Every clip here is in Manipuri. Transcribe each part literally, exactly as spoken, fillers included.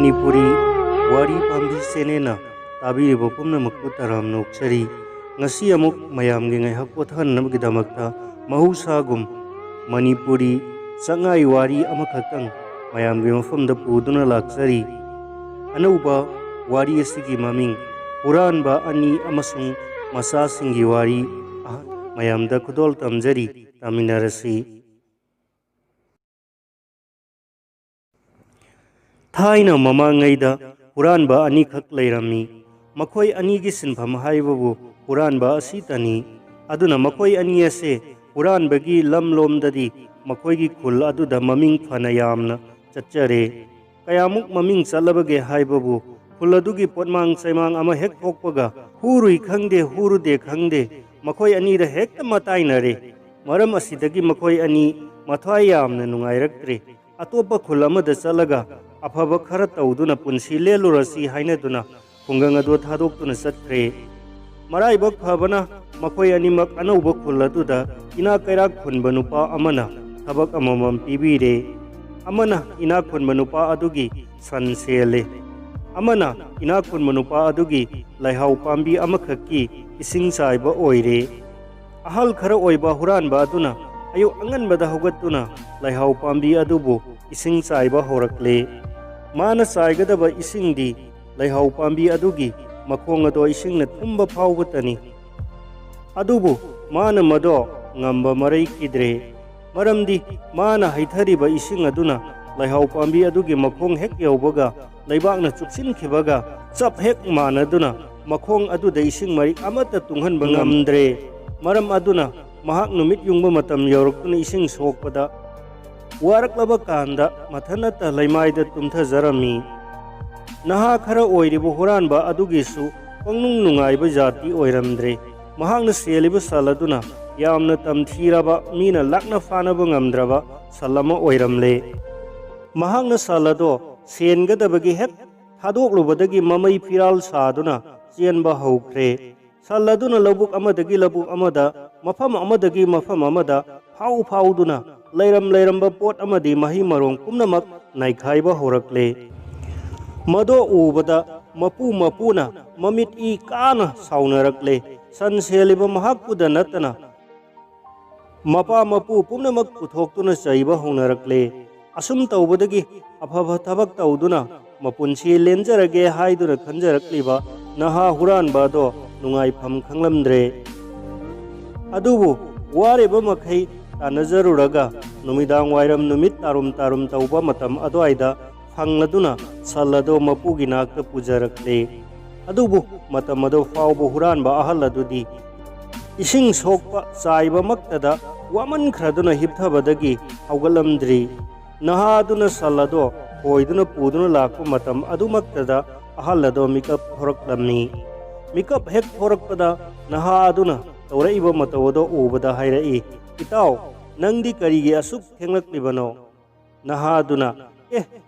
ꯃꯅꯤꯄꯨꯔꯤ ꯋꯥꯔꯤ ꯄꯥꯝꯕꯤ ꯆꯦꯅꯦꯜꯅ ꯇꯥꯕꯤꯔꯤꯕ ꯄꯨꯝꯅꯃꯛꯄꯨ ꯇꯔꯥꯝꯅ ꯑꯣꯛꯆꯔꯤ꯫ ꯉꯁꯤ ꯑꯃꯨꯛ ꯃꯌꯥꯝꯒꯤ ꯉꯥꯏꯍꯥꯛ ꯄꯣꯊꯥꯅꯅꯕꯒꯤꯗꯃꯛꯇ ꯃꯍꯧꯁꯥꯒꯨꯝ ꯃꯅꯤꯄꯨꯔꯤ ꯆꯉꯥꯏ ꯋꯥꯔꯤ ꯑꯃꯈꯛꯇꯪ ꯃꯌꯥꯝꯒꯤ ꯃꯐꯝꯗ ꯄꯨꯗꯨꯅ ꯂꯥꯛꯆꯔꯤ꯫ ꯑꯅꯧꯕ ꯋꯥꯔꯤ ꯑꯁꯤꯒꯤ ꯃꯃꯤꯡ ꯍꯨꯔꯥꯟꯕ ꯑꯅꯤ ꯑꯃꯁꯨꯡ ꯃꯆꯥꯁꯤꯡꯒꯤ ꯋꯥꯔꯤ ꯃꯌꯥꯝꯗ ꯈꯨꯗꯣꯜ ꯇꯝꯖꯔꯤ꯫ ꯇꯥꯃꯤꯟꯅꯔꯁꯤ꯫ ꯊꯥꯏꯅ ꯃꯃꯥꯡꯉꯩꯗ ꯍꯨꯔꯥꯟꯕ ꯑꯅꯤꯈꯛ ꯂꯩꯔꯝꯃꯤ꯫ ꯃꯈꯣꯏ ꯑꯅꯤꯒꯤ ꯁꯤꯟꯐꯝ ꯍꯥꯏꯕꯕꯨ ꯍꯨꯔꯥꯟꯕ ꯑꯁꯤꯇꯅꯤ꯫ ꯑꯗꯨꯅ ꯃꯈꯣꯏ ꯑꯅꯤ ꯑꯁꯦ ꯍꯨꯔꯥꯟꯕꯒꯤ ꯂꯝꯂꯣꯝꯗꯗꯤ ꯃꯈꯣꯏꯒꯤ ꯈꯨꯜ ꯑꯗꯨꯗ ꯃꯃꯤꯡ ꯐꯅ ꯌꯥꯝꯅ ꯆꯠꯆꯔꯦ꯫ ꯀꯌꯥꯃꯨꯛ ꯃꯃꯤꯡ ꯆꯠꯂꯕꯒꯦ ꯍꯥꯏꯕꯕꯨ, ꯈꯨꯜ ꯑꯗꯨꯒꯤ ꯄꯣꯠꯃꯥꯡ ꯆꯩꯃꯥꯡ ꯑꯃ ꯍꯦꯛ ꯊꯣꯛꯄꯒ ꯍꯨꯔꯨꯏ ꯈꯪꯗꯦ, ꯍꯨꯔꯨꯗꯦ ꯈꯪꯗꯦ, ꯃꯈꯣꯏ ꯑꯅꯤꯗ ꯍꯦꯛꯇ ꯃꯇꯥꯏꯅꯔꯦ꯫ ꯃꯔꯝ ꯑꯁꯤꯗꯒꯤ ꯃꯈꯣꯏ ꯑꯅꯤ ꯃꯊ꯭ꯋꯥꯏ ꯌꯥꯝꯅ ꯅꯨꯡꯉꯥꯏꯔꯛꯇ꯭ꯔꯦ꯫ ꯑꯇꯣꯞꯄ ꯈꯨꯜ ꯑꯃꯗ ꯆꯠꯂꯒ ꯑꯐꯕ ꯈꯔ ꯇꯧꯗꯨꯅ ꯄꯨꯟꯁꯤ ꯂꯦꯜꯂꯨꯔꯁꯤ ꯍꯥꯏꯅꯗꯨꯅ ꯈꯨꯡꯒꯪ ꯑꯗꯨ ꯊꯥꯗꯣꯛꯇꯨꯅ ꯆꯠꯈ꯭ꯔꯦ꯫ ꯃꯔꯥꯏꯕꯛ ꯐꯕꯅ, ꯃꯈꯣꯏ ꯑꯅꯤꯃꯛ ꯑꯅꯧꯕ ꯈꯨꯜ ꯑꯗꯨꯗ ꯏꯅꯥꯛ ꯀꯩꯔꯥꯛ ꯈꯨꯟꯕ ꯅꯨꯄꯥ ꯑꯃꯅ ꯊꯕꯛ ꯑꯃꯃꯝ ꯄꯤꯕꯤꯔꯦ꯫ ꯑꯃꯅ ꯏꯅꯥꯛ ꯈꯨꯟꯕ ꯅꯨꯄꯥ ꯑꯗꯨꯒꯤ ꯁꯟ ꯁꯦꯜꯂꯦ, ꯑꯃꯅ ꯏꯅꯥꯛ ꯈꯨꯟꯕ ꯅꯨꯄꯥ ꯑꯗꯨꯒꯤ ꯂꯩꯍꯥꯎ ꯄꯥꯝꯕꯤ ꯑꯃꯈꯛꯀꯤ ꯏꯁꯤꯡ ꯆꯥꯏꯕ ꯑꯣꯏꯔꯦ꯫ ꯑꯍꯜ ꯈꯔ ꯑꯣꯏꯕ ꯍꯨꯔꯥꯟꯕ ꯑꯗꯨꯅ ꯑꯌꯨꯛ ꯑꯉꯟꯕꯗ ꯍꯧꯒꯠꯇꯨꯅ ꯂꯩꯍꯥꯎ ꯄꯥꯝꯕꯤ ꯑꯗꯨꯕꯨ ꯏꯁꯤꯡ ꯆꯥꯏꯕ ꯍꯧꯔꯛꯂꯦ꯫ ꯃꯥꯅ ꯆꯥꯏꯒꯗꯕ ꯏꯁꯤꯡꯗꯤ ꯂꯩꯍꯥꯎ ꯄꯥꯝꯕꯤ ꯑꯗꯨꯒꯤ ꯃꯈꯣꯡ ꯑꯗꯣ ꯏꯁꯤꯡꯅ ꯊꯨꯝꯕ ꯐꯥꯎꯕꯇꯅꯤ꯫ ꯑꯗꯨꯕꯨ ꯃꯥꯅ ꯃꯗꯣ ꯉꯝꯕ ꯃꯔꯩꯈꯤꯗ꯭ꯔꯦ꯫ ꯃꯔꯝꯗꯤ ꯃꯥꯅ ꯍꯩꯊꯔꯤꯕ ꯏꯁꯤꯡ ꯑꯗꯨꯅ ꯂꯩꯍꯥꯎ ꯄꯥꯝꯕꯤ ꯑꯗꯨꯒꯤ ꯃꯈꯣꯡ ꯍꯦꯛ ꯌꯧꯕꯒ ꯂꯩꯕꯥꯛꯅ ꯆꯨꯞꯁꯤꯟꯈꯤꯕꯒ ꯆꯞ ꯍꯦꯛ ꯃꯥꯟꯅꯗꯨꯅ ꯃꯈꯣꯡ ꯑꯗꯨꯗ ꯏꯁꯤꯡ ꯃꯔꯤꯛ ꯑꯃꯠꯇ ꯇꯨꯡꯍꯟꯕ ꯉꯝꯗ꯭ꯔꯦ꯫ ꯃꯔꯝ ꯑꯗꯨꯅ ꯃꯍꯥꯛ ꯅꯨꯃꯤꯠ ꯌꯨꯡꯕ ꯃꯇꯝ ꯌꯧꯔꯛꯇꯨꯅ ꯏꯁꯤꯡ ꯁꯣꯛꯄꯗ ꯋꯥꯔꯛꯂꯕ ꯀꯥꯟꯗ ꯃꯊꯟꯅꯇ ꯂꯩꯃꯥꯏꯗ ꯇꯨꯝꯊꯖꯔꯝꯃꯤ꯫ ꯅꯍꯥ ꯈꯔ ꯑꯣꯏꯔꯤꯕ ꯍꯨꯔꯥꯟꯕ ꯑꯗꯨꯒꯤꯁꯨ ꯄꯪꯅꯨꯡ ꯅꯨꯡꯉꯥꯏꯕ ꯖꯥꯇꯤ ꯑꯣꯏꯔꯝꯗ꯭ꯔꯦ꯫ ꯃꯍꯥꯛꯅ ꯁꯦꯜꯂꯤꯕ ꯁꯟ ꯑꯗꯨꯅ ꯌꯥꯝꯅ ꯇꯝꯊꯤꯔꯕ, ꯃꯤꯅ ꯂꯥꯛꯅ ꯐꯥꯅꯕ ꯉꯝꯗ꯭ꯔꯕ ꯁꯟ ꯑꯃ ꯑꯣꯏꯔꯝꯂꯦ꯫ ꯃꯍꯥꯛꯅ ꯁꯟ ꯑꯗꯣ ꯁꯦꯟꯒꯗꯕꯒꯤ ꯍꯦꯛ ꯊꯥꯗꯣꯛꯂꯨꯕꯗꯒꯤ ꯃꯃꯩ ꯐꯤꯔꯥꯜ ꯁꯥꯗꯨꯅ ꯆꯦꯟꯕ ꯍꯧꯈ꯭ꯔꯦ꯫ ꯁꯟ ꯑꯗꯨꯅ ꯂꯧꯕꯨꯛ ꯑꯃꯗꯒꯤ ꯂꯧꯕꯨꯛ ꯑꯃꯗ, ꯃꯐꯝ ꯑꯃꯗꯒꯤ ꯃꯐꯝ ꯑꯃꯗ ꯐꯥꯎ ꯐꯥꯎꯗꯨꯅ ꯂꯩꯔꯝ ꯂꯩꯔꯝꯕ ꯄꯣꯠ ꯑꯃꯗꯤ ꯃꯍꯩ ꯃꯔꯣꯡ ꯄꯨꯝꯅꯃꯛ ꯅꯥꯏꯈꯥꯏꯕ ꯍꯧꯔꯛꯂꯦ꯫ ꯃꯗꯣ ꯎꯕꯗ ꯃꯄꯨ ꯃꯄꯨꯅ ꯃꯃꯤꯠ ꯏ ꯀꯥꯅ ꯁꯥꯎꯅꯔꯛꯂꯦ꯫ ꯁꯟ ꯁꯦꯜꯂꯤꯕ ꯃꯍꯥꯛꯄꯨꯗ ꯅꯠꯇꯅ ꯃꯄꯥ ꯃꯄꯨ ꯄꯨꯝꯅꯃꯛ ꯄꯨꯊꯣꯛꯇꯨꯅ ꯆꯩꯕ ꯍꯧꯅꯔꯛꯂꯦ꯫ ꯑꯁꯨꯝ ꯇꯧꯕꯗꯒꯤ ꯑꯐꯕ ꯊꯕꯛ ꯇꯧꯗꯨꯅ ꯃꯄꯨꯟꯁꯤ ꯂꯦꯟꯖꯔꯒꯦ ꯍꯥꯏꯗꯨꯅ ꯈꯟꯖꯔꯛꯂꯤꯕ ꯅꯍꯥ ꯍꯨꯔꯥꯟꯕ ꯑꯗꯣ ꯅꯨꯡꯉꯥꯏꯐꯝ ꯈꯪꯂꯝꯗ꯭ꯔꯦ꯫ ꯑꯗꯨꯕꯨ ꯋꯥꯔꯤꯕ ꯃꯈꯩ ꯇꯥꯟꯅꯖꯔꯨꯔꯒ ꯅꯨꯃꯤꯗꯥꯡ ꯋꯥꯏꯔꯝ ꯅꯨꯃꯤꯠ ꯇꯥꯔꯨꯝ ꯇꯥꯔꯨꯝ ꯇꯧꯕ ꯃꯇꯝ ꯑꯗꯨꯋꯥꯏꯗ ꯐꯪꯂꯗꯨꯅ ꯁꯟ ꯑꯗꯨ ꯃꯄꯨꯒꯤ ꯅꯥꯛꯇ ꯄꯨꯖꯔꯛꯂꯦ꯫ ꯑꯗꯨꯕꯨ ꯃꯇꯝ ꯑꯗꯨ ꯐꯥꯎꯕ ꯍꯨꯔꯥꯟꯕ ꯑꯍꯜ ꯑꯗꯨꯗꯤ ꯏꯁꯤꯡ ꯁꯣꯛꯄ ꯆꯥꯏꯕꯃꯛꯇꯗ ꯋꯥꯃꯟꯈ꯭ꯔꯗꯨꯅ ꯍꯤꯞꯊꯕꯗꯒꯤ ꯍꯧꯒꯠꯂꯝꯗ꯭ꯔꯤ꯫ ꯅꯍꯥ ꯑꯗꯨꯅ ꯁꯟ ꯑꯗꯣ ꯍꯣꯏꯗꯨꯅ ꯄꯨꯗꯨꯅ ꯂꯥꯛꯄ ꯃꯇꯝ ꯑꯗꯨꯃꯛꯇꯗ ꯑꯍꯜ ꯑꯗꯣ ꯃꯤꯀꯞ ꯊꯣꯔꯛꯂꯝꯃꯤ꯫ ꯃꯤꯀꯞ ꯍꯦꯛ ꯊꯣꯔꯛꯄꯗ ꯅꯍꯥ ꯑꯗꯨꯅ ꯇꯧꯔꯛꯏꯕ ꯃꯇꯧ ꯑꯗꯣ ꯎꯕꯗ ꯍꯥꯏꯔꯛꯏ, "ꯏꯇꯥꯎ, ꯅꯪꯗꯤ ꯀꯔꯤꯒꯤ ꯑꯁꯨꯛ ꯊꯦꯡꯂꯛꯂꯤꯕꯅꯣ?" ꯅꯍꯥ ꯑꯗꯨꯅ, "ꯑꯦ,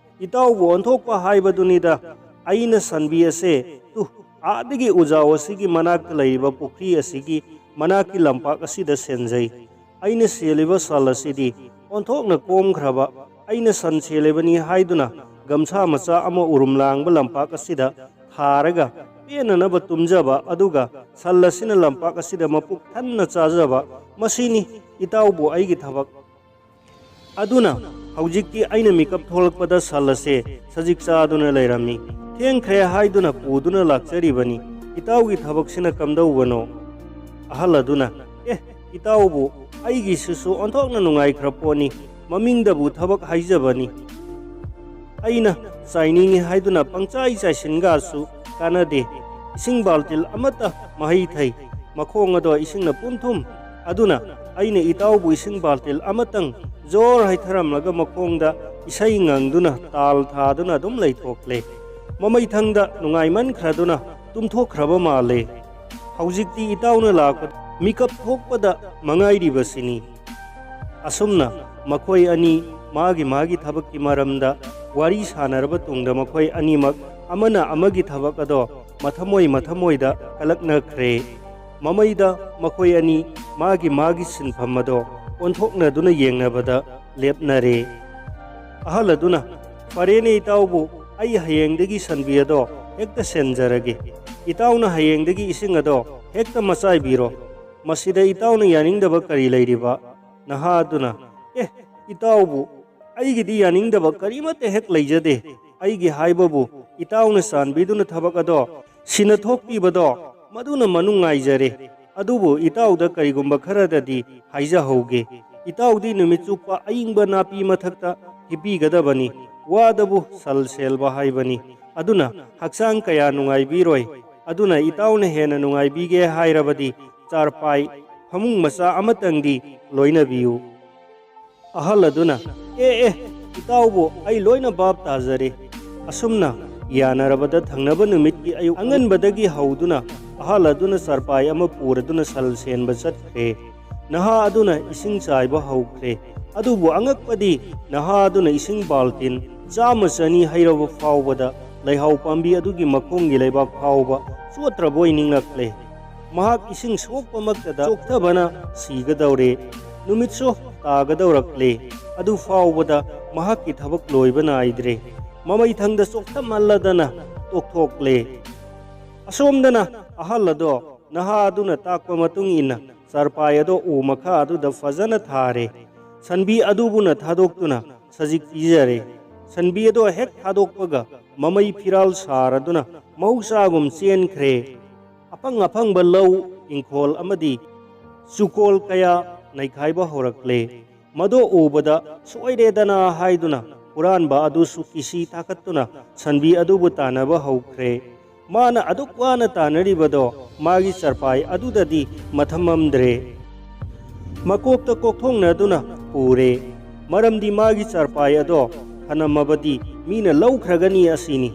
ꯏꯇꯥꯎꯕꯨ ꯑꯣꯟꯊꯣꯛꯄ ꯍꯥꯏꯕꯗꯨꯅꯤꯗ꯫ ꯑꯩꯅ ꯁꯟꯕꯤ ꯑꯁꯦ, ꯇꯨ, ꯑꯥꯗꯒꯤ ꯎꯖꯥꯎ ꯑꯁꯤꯒꯤ ꯃꯅꯥꯛꯇ ꯂꯩꯔꯤꯕ ꯄꯨꯈ꯭ꯔꯤ ꯑꯁꯤꯒꯤ ꯃꯅꯥꯛꯀꯤ ꯂꯝꯄꯥꯛ ꯑꯁꯤꯗ ꯁꯦꯟꯖꯩ꯫ ꯑꯩꯅ ꯁꯦꯜꯂꯤꯕ ꯁꯟ ꯑꯁꯤꯗꯤ ꯑꯣꯟꯊꯣꯛꯅ ꯀꯣꯝꯈ꯭ꯔꯕ꯫ ꯑꯩꯅ ꯁꯟ ꯁꯦꯜꯂꯤꯕꯅꯤ ꯍꯥꯏꯗꯨꯅ ꯒꯝꯁꯥ ꯃꯆꯥ ꯑꯃ ꯎꯔꯨꯝ ꯂꯥꯡꯕ ꯂꯝꯄꯥꯛ ꯑꯁꯤꯗ ꯊꯥꯔꯒ ꯄꯦꯟꯅꯅꯕ ꯇꯨꯝꯖꯕ, ꯑꯗꯨꯒ ꯁꯟ ꯑꯁꯤꯅ ꯂꯝꯄꯥꯛ ꯑꯁꯤꯗ ꯃꯄꯨꯛ ꯊꯟꯅ ꯆꯥꯖꯕ, ꯃꯁꯤꯅꯤ ꯏꯇꯥꯎꯕꯨ ꯑꯩꯒꯤ ꯊꯕꯛ꯫ ꯑꯗꯨꯅ ꯍꯧꯖꯤꯛꯇꯤ ꯑꯩꯅ ꯃꯤꯀꯞ ꯊꯣꯛꯂꯛꯄꯗ ꯁꯟ ꯑꯁꯦ ꯁꯖꯤꯛ ꯆꯥꯗꯨꯅ ꯂꯩꯔꯝꯃꯤ꯫ ꯊꯦꯡꯈ꯭ꯔꯦ ꯍꯥꯏꯗꯨꯅ ꯄꯨꯗꯨꯅ ꯂꯥꯛꯆꯔꯤꯕꯅꯤ꯫ ꯏꯇꯥꯎꯒꯤ ꯊꯕꯛꯁꯤꯅ ꯀꯝꯗꯧꯕꯅꯣ?" ꯑꯍꯜ ꯑꯗꯨꯅ, "ꯑꯦ, ꯏꯇꯥꯎꯕꯨ, ꯑꯩꯒꯤꯁꯤꯁꯨ ꯑꯣꯟꯊꯣꯛꯅ ꯅꯨꯡꯉꯥꯏꯈ꯭ꯔ ꯄꯣꯠꯅꯤ꯫ ꯃꯃꯤꯡꯗꯕꯨ ꯊꯕꯛ ꯍꯥꯏꯖꯕꯅꯤ꯫ ꯑꯩꯅ ꯆꯥꯏꯅꯤꯡꯉꯤ ꯍꯥꯏꯗꯨꯅ ꯄꯪꯆꯥꯏ ꯆꯥꯏꯁꯤꯟꯒꯁꯨ ꯀꯥꯟꯅꯗꯦ꯫ ꯏꯁꯤꯡ ꯕꯥꯜꯇꯤꯜ ꯑꯃꯠꯇ ꯃꯍꯩ ꯊꯩ꯫ ꯃꯈꯣꯡ ꯑꯗꯣ ꯏꯁꯤꯡꯅ ꯄꯨꯝꯊꯨꯝ꯫ ꯑꯗꯨꯅ ꯑꯩꯅ ꯏꯇꯥꯎꯕꯨ ꯏꯁꯤꯡ ꯕꯥꯜꯇꯤꯜ ꯑꯃꯇꯪ ꯖꯣꯔ ꯍꯩꯊꯔꯝꯂꯒ ꯃꯈꯣꯡꯗ ꯏꯁꯩ ꯉꯪꯗꯨꯅ ꯇꯥꯜ ꯊꯥꯗꯨꯅ ꯑꯗꯨꯝ ꯂꯩꯊꯣꯛꯂꯦ꯫ ꯃꯃꯩꯊꯪꯗ ꯅꯨꯡꯉꯥꯏꯃꯟꯈ꯭ꯔꯗꯨꯅ ꯇꯨꯝꯊꯣꯛꯈ꯭ꯔꯕ ꯃꯥꯜꯂꯦ꯫ ꯍꯧꯖꯤꯛꯇꯤ ꯏꯇꯥꯎꯅ ꯂꯥꯛꯄ ꯃꯤꯀꯞ ꯊꯣꯛꯄꯗ ꯃꯉꯥꯏꯔꯤꯕꯁꯤꯅꯤ꯫" ꯑꯁꯨꯝꯅ ꯃꯈꯣꯏ ꯑꯅꯤ ꯃꯥꯒꯤ ꯃꯥꯒꯤ ꯊꯕꯛꯀꯤ ꯃꯔꯝꯗ ꯋꯥꯔꯤ ꯁꯥꯟꯅꯔꯕ ꯇꯨꯡꯗ ꯃꯈꯣꯏ ꯑꯅꯤꯃꯛ ꯑꯃꯅ ꯑꯃꯒꯤ ꯊꯕꯛ ꯑꯗꯣ ꯃꯊꯃꯣꯏ ꯃꯊꯃꯣꯏꯗ ꯀꯂꯛꯅꯈ꯭ꯔꯦ꯫ ꯃꯃꯩꯗ ꯃꯈꯣꯏ ꯑꯅꯤ ꯃꯥꯒꯤ ꯃꯥꯒꯤ ꯁꯤꯟꯐꯝ ꯑꯗꯣ ꯑꯣꯟꯊꯣꯛꯅꯗꯨꯅ ꯌꯦꯡꯅꯕꯗ ꯂꯦꯞꯅꯔꯦ꯫ ꯑꯍꯜ ꯑꯗꯨꯅ, "ꯐꯔꯦꯅꯦ ꯏꯇꯥꯎꯕꯨ, ꯑꯩ ꯍꯌꯦꯡꯗꯒꯤ ꯁꯟꯕꯤ ꯑꯗꯣ ꯍꯦꯛꯇ ꯁꯦꯟꯖꯔꯒꯦ꯫ ꯏꯇꯥꯎꯅ ꯍꯌꯦꯡꯗꯒꯤ ꯏꯁꯤꯡ ꯑꯗꯣ ꯍꯦꯛꯇ ꯃꯆꯥꯏꯕꯤꯔꯣ꯫ ꯃꯁꯤꯗ ꯏꯇꯥꯎꯅ ꯌꯥꯅꯤꯡꯗꯕ ꯀꯔꯤ ꯂꯩꯔꯤꯕ?" ꯅꯍꯥ ꯑꯗꯨꯅ, "ꯑꯦ, ꯏꯇꯥꯎꯕꯨ, ꯑꯩꯒꯤꯗꯤ ꯌꯥꯅꯤꯡꯗꯕ ꯀꯔꯤꯃꯠꯇ ꯍꯦꯛ ꯂꯩꯖꯗꯦ꯫ ꯑꯩꯒꯤ ꯍꯥꯏꯕꯕꯨ, ꯏꯇꯥꯎꯅ ꯆꯥꯟꯕꯤꯗꯨꯅ ꯊꯕꯛ ꯑꯗꯣ ꯁꯤꯟꯅ ꯊꯣꯛꯄꯤꯕꯗꯣ ꯃꯗꯨꯅ ꯃꯅꯨꯡ ꯉꯥꯏꯖꯔꯦ꯫ ꯑꯗꯨꯕꯨ ꯏꯇꯥꯎꯗ ꯀꯔꯤꯒꯨꯝꯕ ꯈꯔꯗꯗꯤ ꯍꯥꯏꯖꯍꯧꯒꯦ꯫ ꯏꯇꯥꯎꯗꯤ ꯅꯨꯃꯤꯠ ꯆꯨꯞꯄ ꯑꯏꯪꯕ ꯅꯥꯄꯤ ꯃꯊꯛꯇ ꯍꯤꯞꯄꯤꯒꯗꯕꯅꯤ꯫ ꯋꯥꯗꯕꯨ ꯁꯜ ꯁꯦꯜꯕ ꯍꯥꯏꯕꯅꯤ꯫ ꯑꯗꯨꯅ ꯍꯛꯆꯥꯡ ꯀꯌꯥ ꯅꯨꯡꯉꯥꯏꯕꯤꯔꯣꯏ꯫ ꯑꯗꯨꯅ ꯏꯇꯥꯎꯅ ꯍꯦꯟꯅ ꯅꯨꯡꯉꯥꯏꯕꯤꯒꯦ ꯍꯥꯏꯔꯕꯗꯤ ꯆꯥꯔꯄꯥꯏ, ꯐꯃꯨꯡ ꯃꯆꯥ ꯑꯃꯇꯪꯗꯤ ꯂꯣꯏꯅꯕꯤꯌꯨ꯫" ꯑꯍꯜ ꯑꯗꯨꯅ, "ꯑꯦ, ꯑꯦ, ꯏꯇꯥꯎꯕꯨ ꯑꯩ ꯂꯣꯏꯅ ꯚꯥꯞ ꯇꯥꯖꯔꯦ꯫" ꯑꯁꯨꯝꯅ ꯌꯥꯅꯔꯕꯗ ꯊꯪꯅꯕ ꯅꯨꯃꯤꯠꯀꯤ ꯑꯌꯨꯛ ꯑꯉꯟꯕꯗꯒꯤ ꯍꯧꯗꯨꯅ ꯑꯍꯜ ꯑꯗꯨꯅ ꯆꯥꯔꯄꯥꯏ ꯑꯃ ꯄꯨꯔꯗꯨꯅ ꯁꯜ ꯁꯦꯟꯕ ꯆꯠꯈ꯭ꯔꯦ꯫ ꯅꯍꯥ ꯑꯗꯨꯅ ꯏꯁꯤꯡ ꯆꯥꯏꯕ ꯍꯧꯈ꯭ꯔꯦ꯫ ꯑꯗꯨꯕꯨ ꯑꯉꯛꯄꯗꯤ, ꯅꯍꯥ ꯑꯗꯨꯅ ꯏꯁꯤꯡ ꯕꯥꯜꯇꯤꯟ ꯆꯥꯝꯃ ꯆꯅꯤ ꯍꯩꯔꯕ ꯐꯥꯎꯕꯗ ꯂꯩꯍꯥꯎ ꯄꯥꯝꯕꯤ ꯑꯗꯨꯒꯤ ꯃꯈꯣꯡꯒꯤ ꯂꯩꯕꯥꯛ ꯐꯥꯎꯕ ꯆꯣꯠꯇ꯭ꯔꯕꯣꯏ ꯅꯤꯡꯂꯛꯂꯦ꯫ ꯃꯍꯥꯛ ꯏꯁꯤꯡ ꯁꯣꯛꯄꯃꯛꯇꯗ ꯆꯣꯛꯊꯕꯅ ꯁꯤꯒꯗꯧꯔꯦ꯫ ꯅꯨꯃꯤꯠꯁꯨ ꯇꯥꯒꯗꯧꯔꯛꯂꯦ꯫ ꯑꯗꯨ ꯐꯥꯎꯕꯗ ꯃꯍꯥꯛꯀꯤ ꯊꯕꯛ ꯂꯣꯏꯕ ꯅꯥꯏꯗ꯭ꯔꯦ꯫ ꯃꯃꯩꯊꯪꯗ ꯆꯣꯛꯊꯃꯜꯂꯗꯅ ꯇꯣꯛꯊꯣꯛꯂꯦ꯫ ꯑꯁꯣꯝꯗꯅ ꯑꯍꯜ ꯑꯗꯣ ꯅꯍꯥ ꯑꯗꯨꯅ ꯇꯥꯛꯄ ꯃꯇꯨꯡ ꯏꯟꯅ ꯆꯥꯔꯄꯥꯏ ꯑꯗꯣ ꯎ ꯃꯈꯥ ꯑꯗꯨꯗ ꯐꯖꯅ ꯊꯥꯔꯦ꯫ ꯁꯟꯕꯤ ꯑꯗꯨꯕꯨꯅ ꯊꯥꯗꯣꯛꯇꯨꯅ ꯁꯖꯤꯛ ꯄꯤꯖꯔꯦ꯫ ꯁꯟꯕꯤ ꯑꯗꯣ ꯍꯦꯛ ꯊꯥꯗꯣꯛꯄꯒ ꯃꯃꯩ ꯐꯤꯔꯥꯜ ꯁꯥꯔꯗꯨꯅ ꯃꯍꯧꯁꯥꯒꯨꯝ ꯆꯦꯟꯈ꯭ꯔꯦ꯫ ꯑꯐꯪ ꯑꯐꯪꯕ ꯂꯧ, ꯏꯪꯈꯣꯜ ꯑꯃꯗꯤ ꯆꯨꯀꯣꯜ ꯀꯌꯥ ꯅꯩꯈꯥꯏꯕ ꯍꯧꯔꯛꯂꯦ꯫ ꯃꯗꯨ ꯎꯕꯗ ꯁꯣꯏꯔꯦꯗꯅ ꯍꯥꯏꯗꯨꯅ ꯍꯨꯔꯥꯟꯕ ꯑꯗꯨꯁꯨ ꯀꯤꯁꯤ ꯊꯥꯀꯠꯇꯨꯅ ꯁꯟꯕꯤ ꯑꯗꯨꯕꯨ ꯇꯥꯟꯅꯕ ꯍꯧꯈ꯭ꯔꯦ꯫ ꯃꯥꯅ ꯑꯗꯨꯛ ꯋꯥꯅ ꯇꯥꯟꯅꯔꯤꯕꯗꯣ ꯃꯥꯒꯤ ꯆꯥꯔꯄꯥꯏ ꯑꯗꯨꯗꯗꯤ ꯃꯊꯝꯃꯝꯗ꯭ꯔꯦ꯫ ꯃꯀꯣꯛꯇ ꯀꯣꯛꯊꯣꯡꯅꯗꯨꯅ ꯄꯨꯔꯦ꯫ ꯃꯔꯝꯗꯤ ꯃꯥꯒꯤ ꯆꯥꯔꯄꯥꯏ ꯑꯗꯣ ꯊꯅꯝꯃꯕꯗꯤ ꯃꯤꯅ ꯂꯧꯈ꯭ꯔꯒꯅꯤ ꯑꯁꯤꯅꯤ꯫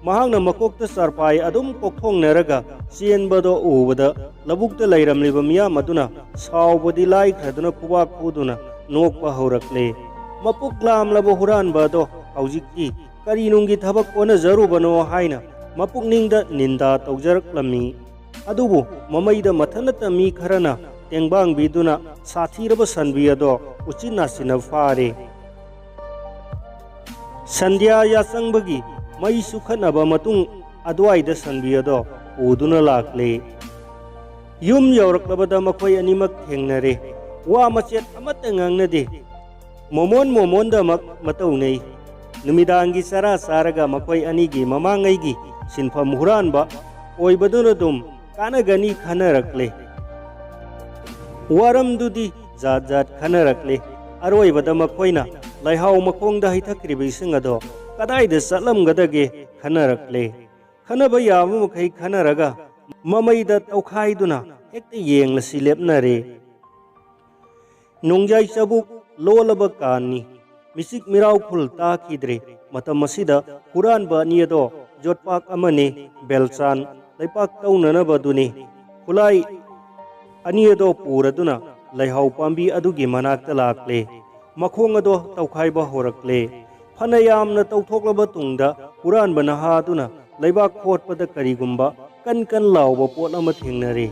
ꯃꯍꯥꯛꯅ ꯃꯀꯣꯛꯇ ꯆꯥꯔꯄꯥꯏ ꯑꯗꯨꯝ ꯀꯣꯛꯊꯣꯡꯅꯔꯒ ꯆꯦꯟꯕꯗꯣ ꯎꯕꯗ ꯂꯧꯕꯨꯛꯇ ꯂꯩꯔꯝꯂꯤꯕ ꯃꯤꯌꯥꯝ ꯑꯗꯨꯅ ꯁꯥꯎꯕꯗꯤ ꯂꯥꯏꯈ꯭ꯔꯗꯨꯅ ꯈꯨꯕꯥꯛ ꯈꯨꯗꯨꯅ ꯅꯣꯛꯄ ꯍꯧꯔꯛꯂꯦ꯫ ꯃꯄꯨꯛ ꯂꯥꯝꯂꯕ ꯍꯨꯔꯥꯟꯕ ꯑꯗꯣ ꯍꯧꯖꯤꯛꯇꯤ ꯀꯔꯤ ꯅꯨꯡꯒꯤ ꯊꯕꯛ ꯍꯣꯠꯅꯖꯔꯨꯕꯅꯣ ꯍꯥꯏꯅ ꯃꯄꯨꯛꯅꯤꯡꯗ ꯅꯤꯟꯗꯥ ꯇꯧꯖꯔꯛꯂꯝꯃꯤ꯫ ꯑꯗꯨꯕꯨ ꯃꯃꯩꯗ ꯃꯊꯟꯅꯇ ꯃꯤ ꯈꯔꯅ ꯇꯦꯡꯕꯥꯡꯕꯤꯗꯨꯅ ꯁꯥꯊꯤꯔꯕ ꯁꯟꯕꯤ ꯑꯗꯣ ꯎꯆꯤꯟ ꯅꯥꯆꯤꯟꯅ ꯐꯥꯔꯦ꯫ ꯁꯟꯙ꯭ꯌꯥ ꯌꯥꯆꯪꯕꯒꯤ ꯃꯩ ꯆꯨꯈꯠꯅꯕ ꯃꯇꯨꯡ ꯑꯗꯨꯋꯥꯏꯗ ꯁꯟꯕꯤ ꯑꯗꯣ ꯄꯨꯗꯨꯅ ꯂꯥꯛꯂꯦ꯫ ꯌꯨꯝ ꯌꯧꯔꯛꯂꯕꯗ ꯃꯈꯣꯏ ꯑꯅꯤꯃꯛ ꯊꯦꯡꯅꯔꯦ꯫ ꯋꯥ ꯃꯆꯦꯠ ꯑꯃꯠꯇ ꯉꯥꯡꯅꯗꯦ꯫ ꯃꯣꯃꯣꯟ ꯃꯣꯃꯣꯟꯗꯃꯛ ꯃꯇꯧꯅꯩ꯫ ꯅꯨꯃꯤꯗꯥꯡꯒꯤ ꯆꯔꯥ ꯆꯥꯔꯒ ꯃꯈꯣꯏ ꯑꯅꯤꯒꯤ ꯃꯃꯥꯡꯉꯩꯒꯤ ꯁꯤꯟꯐꯝ ꯍꯨꯔꯥꯟꯕ ꯑꯣꯏꯕꯗꯨꯅ ꯑꯗꯨꯝ ꯀꯥꯟꯅꯒꯅꯤ ꯈꯟꯅꯔꯛꯂꯦ꯫ ꯋꯥꯔꯝꯗꯨꯗꯤ ꯖꯥꯠ ꯖꯥꯠ ꯈꯟꯅꯔꯛꯂꯦ꯫ ꯑꯔꯣꯏꯕꯗ ꯃꯈꯣꯏꯅ ꯂꯩꯍꯥꯎ ꯃꯈꯣꯡꯗ ꯍꯩꯊꯈ꯭ꯔꯤꯕ ꯏꯁꯤꯡ ꯑꯗꯣ ꯀꯗꯥꯏꯗ ꯆꯠꯂꯝꯒꯗꯒꯦ ꯈꯟꯅꯔꯛꯂꯦ꯫ ꯈꯟꯅꯕ ꯌꯥꯕ ꯃꯈꯩ ꯈꯟꯅꯔꯒ ꯃꯃꯩꯗ ꯇꯧꯈꯥꯏꯗꯨꯅ ꯍꯦꯛꯇ ꯌꯦꯡꯂꯁꯤ ꯂꯦꯞꯅꯔꯦ꯫ ꯅꯣꯡꯖꯥꯏ ꯆꯕꯨꯛ ꯂꯣꯜꯂꯕ ꯀꯥꯟꯅꯤ꯫ ꯃꯤꯆꯤꯛ ꯃꯤꯔꯥꯎ ꯈꯨꯜ ꯇꯥꯈꯤꯗ꯭ꯔꯦ꯫ ꯃꯇꯝ ꯑꯁꯤꯗ ꯍꯨꯔꯥꯟꯕ ꯑꯅꯤ ꯑꯗꯣ ꯌꯣꯠꯄꯥꯛ ꯑꯃꯅꯤ, ꯕꯦꯜꯆꯥꯟ, ꯂꯩꯄꯥꯛ ꯇꯧꯅꯅꯕꯗꯨꯅꯤ꯫ ꯈꯨꯠꯂꯥꯏ ꯑꯅꯤ ꯑꯗꯣ ꯄꯨꯔꯗꯨꯅ ꯂꯩꯍꯥꯎ ꯄꯥꯝꯕꯤ ꯑꯗꯨꯒꯤ ꯃꯅꯥꯛꯇ ꯂꯥꯛꯂꯦ꯫ ꯃꯈꯣꯡ ꯑꯗꯣ ꯇꯧꯈꯥꯏꯕ ꯍꯧꯔꯛꯂꯦ꯫ ꯐꯅ ꯌꯥꯝꯅ ꯇꯧꯊꯣꯛꯂꯕ ꯇꯨꯡꯗ ꯍꯨꯔꯥꯟꯕ ꯅꯍꯥ ꯑꯗꯨꯅ ꯂꯩꯕꯥꯛ ꯈꯣꯠꯄꯗ ꯀꯔꯤꯒꯨꯝꯕ ꯀꯟ ꯀꯟ ꯂꯥꯎꯕ ꯄꯣꯠ ꯑꯃ ꯊꯦꯡꯅꯔꯦ꯫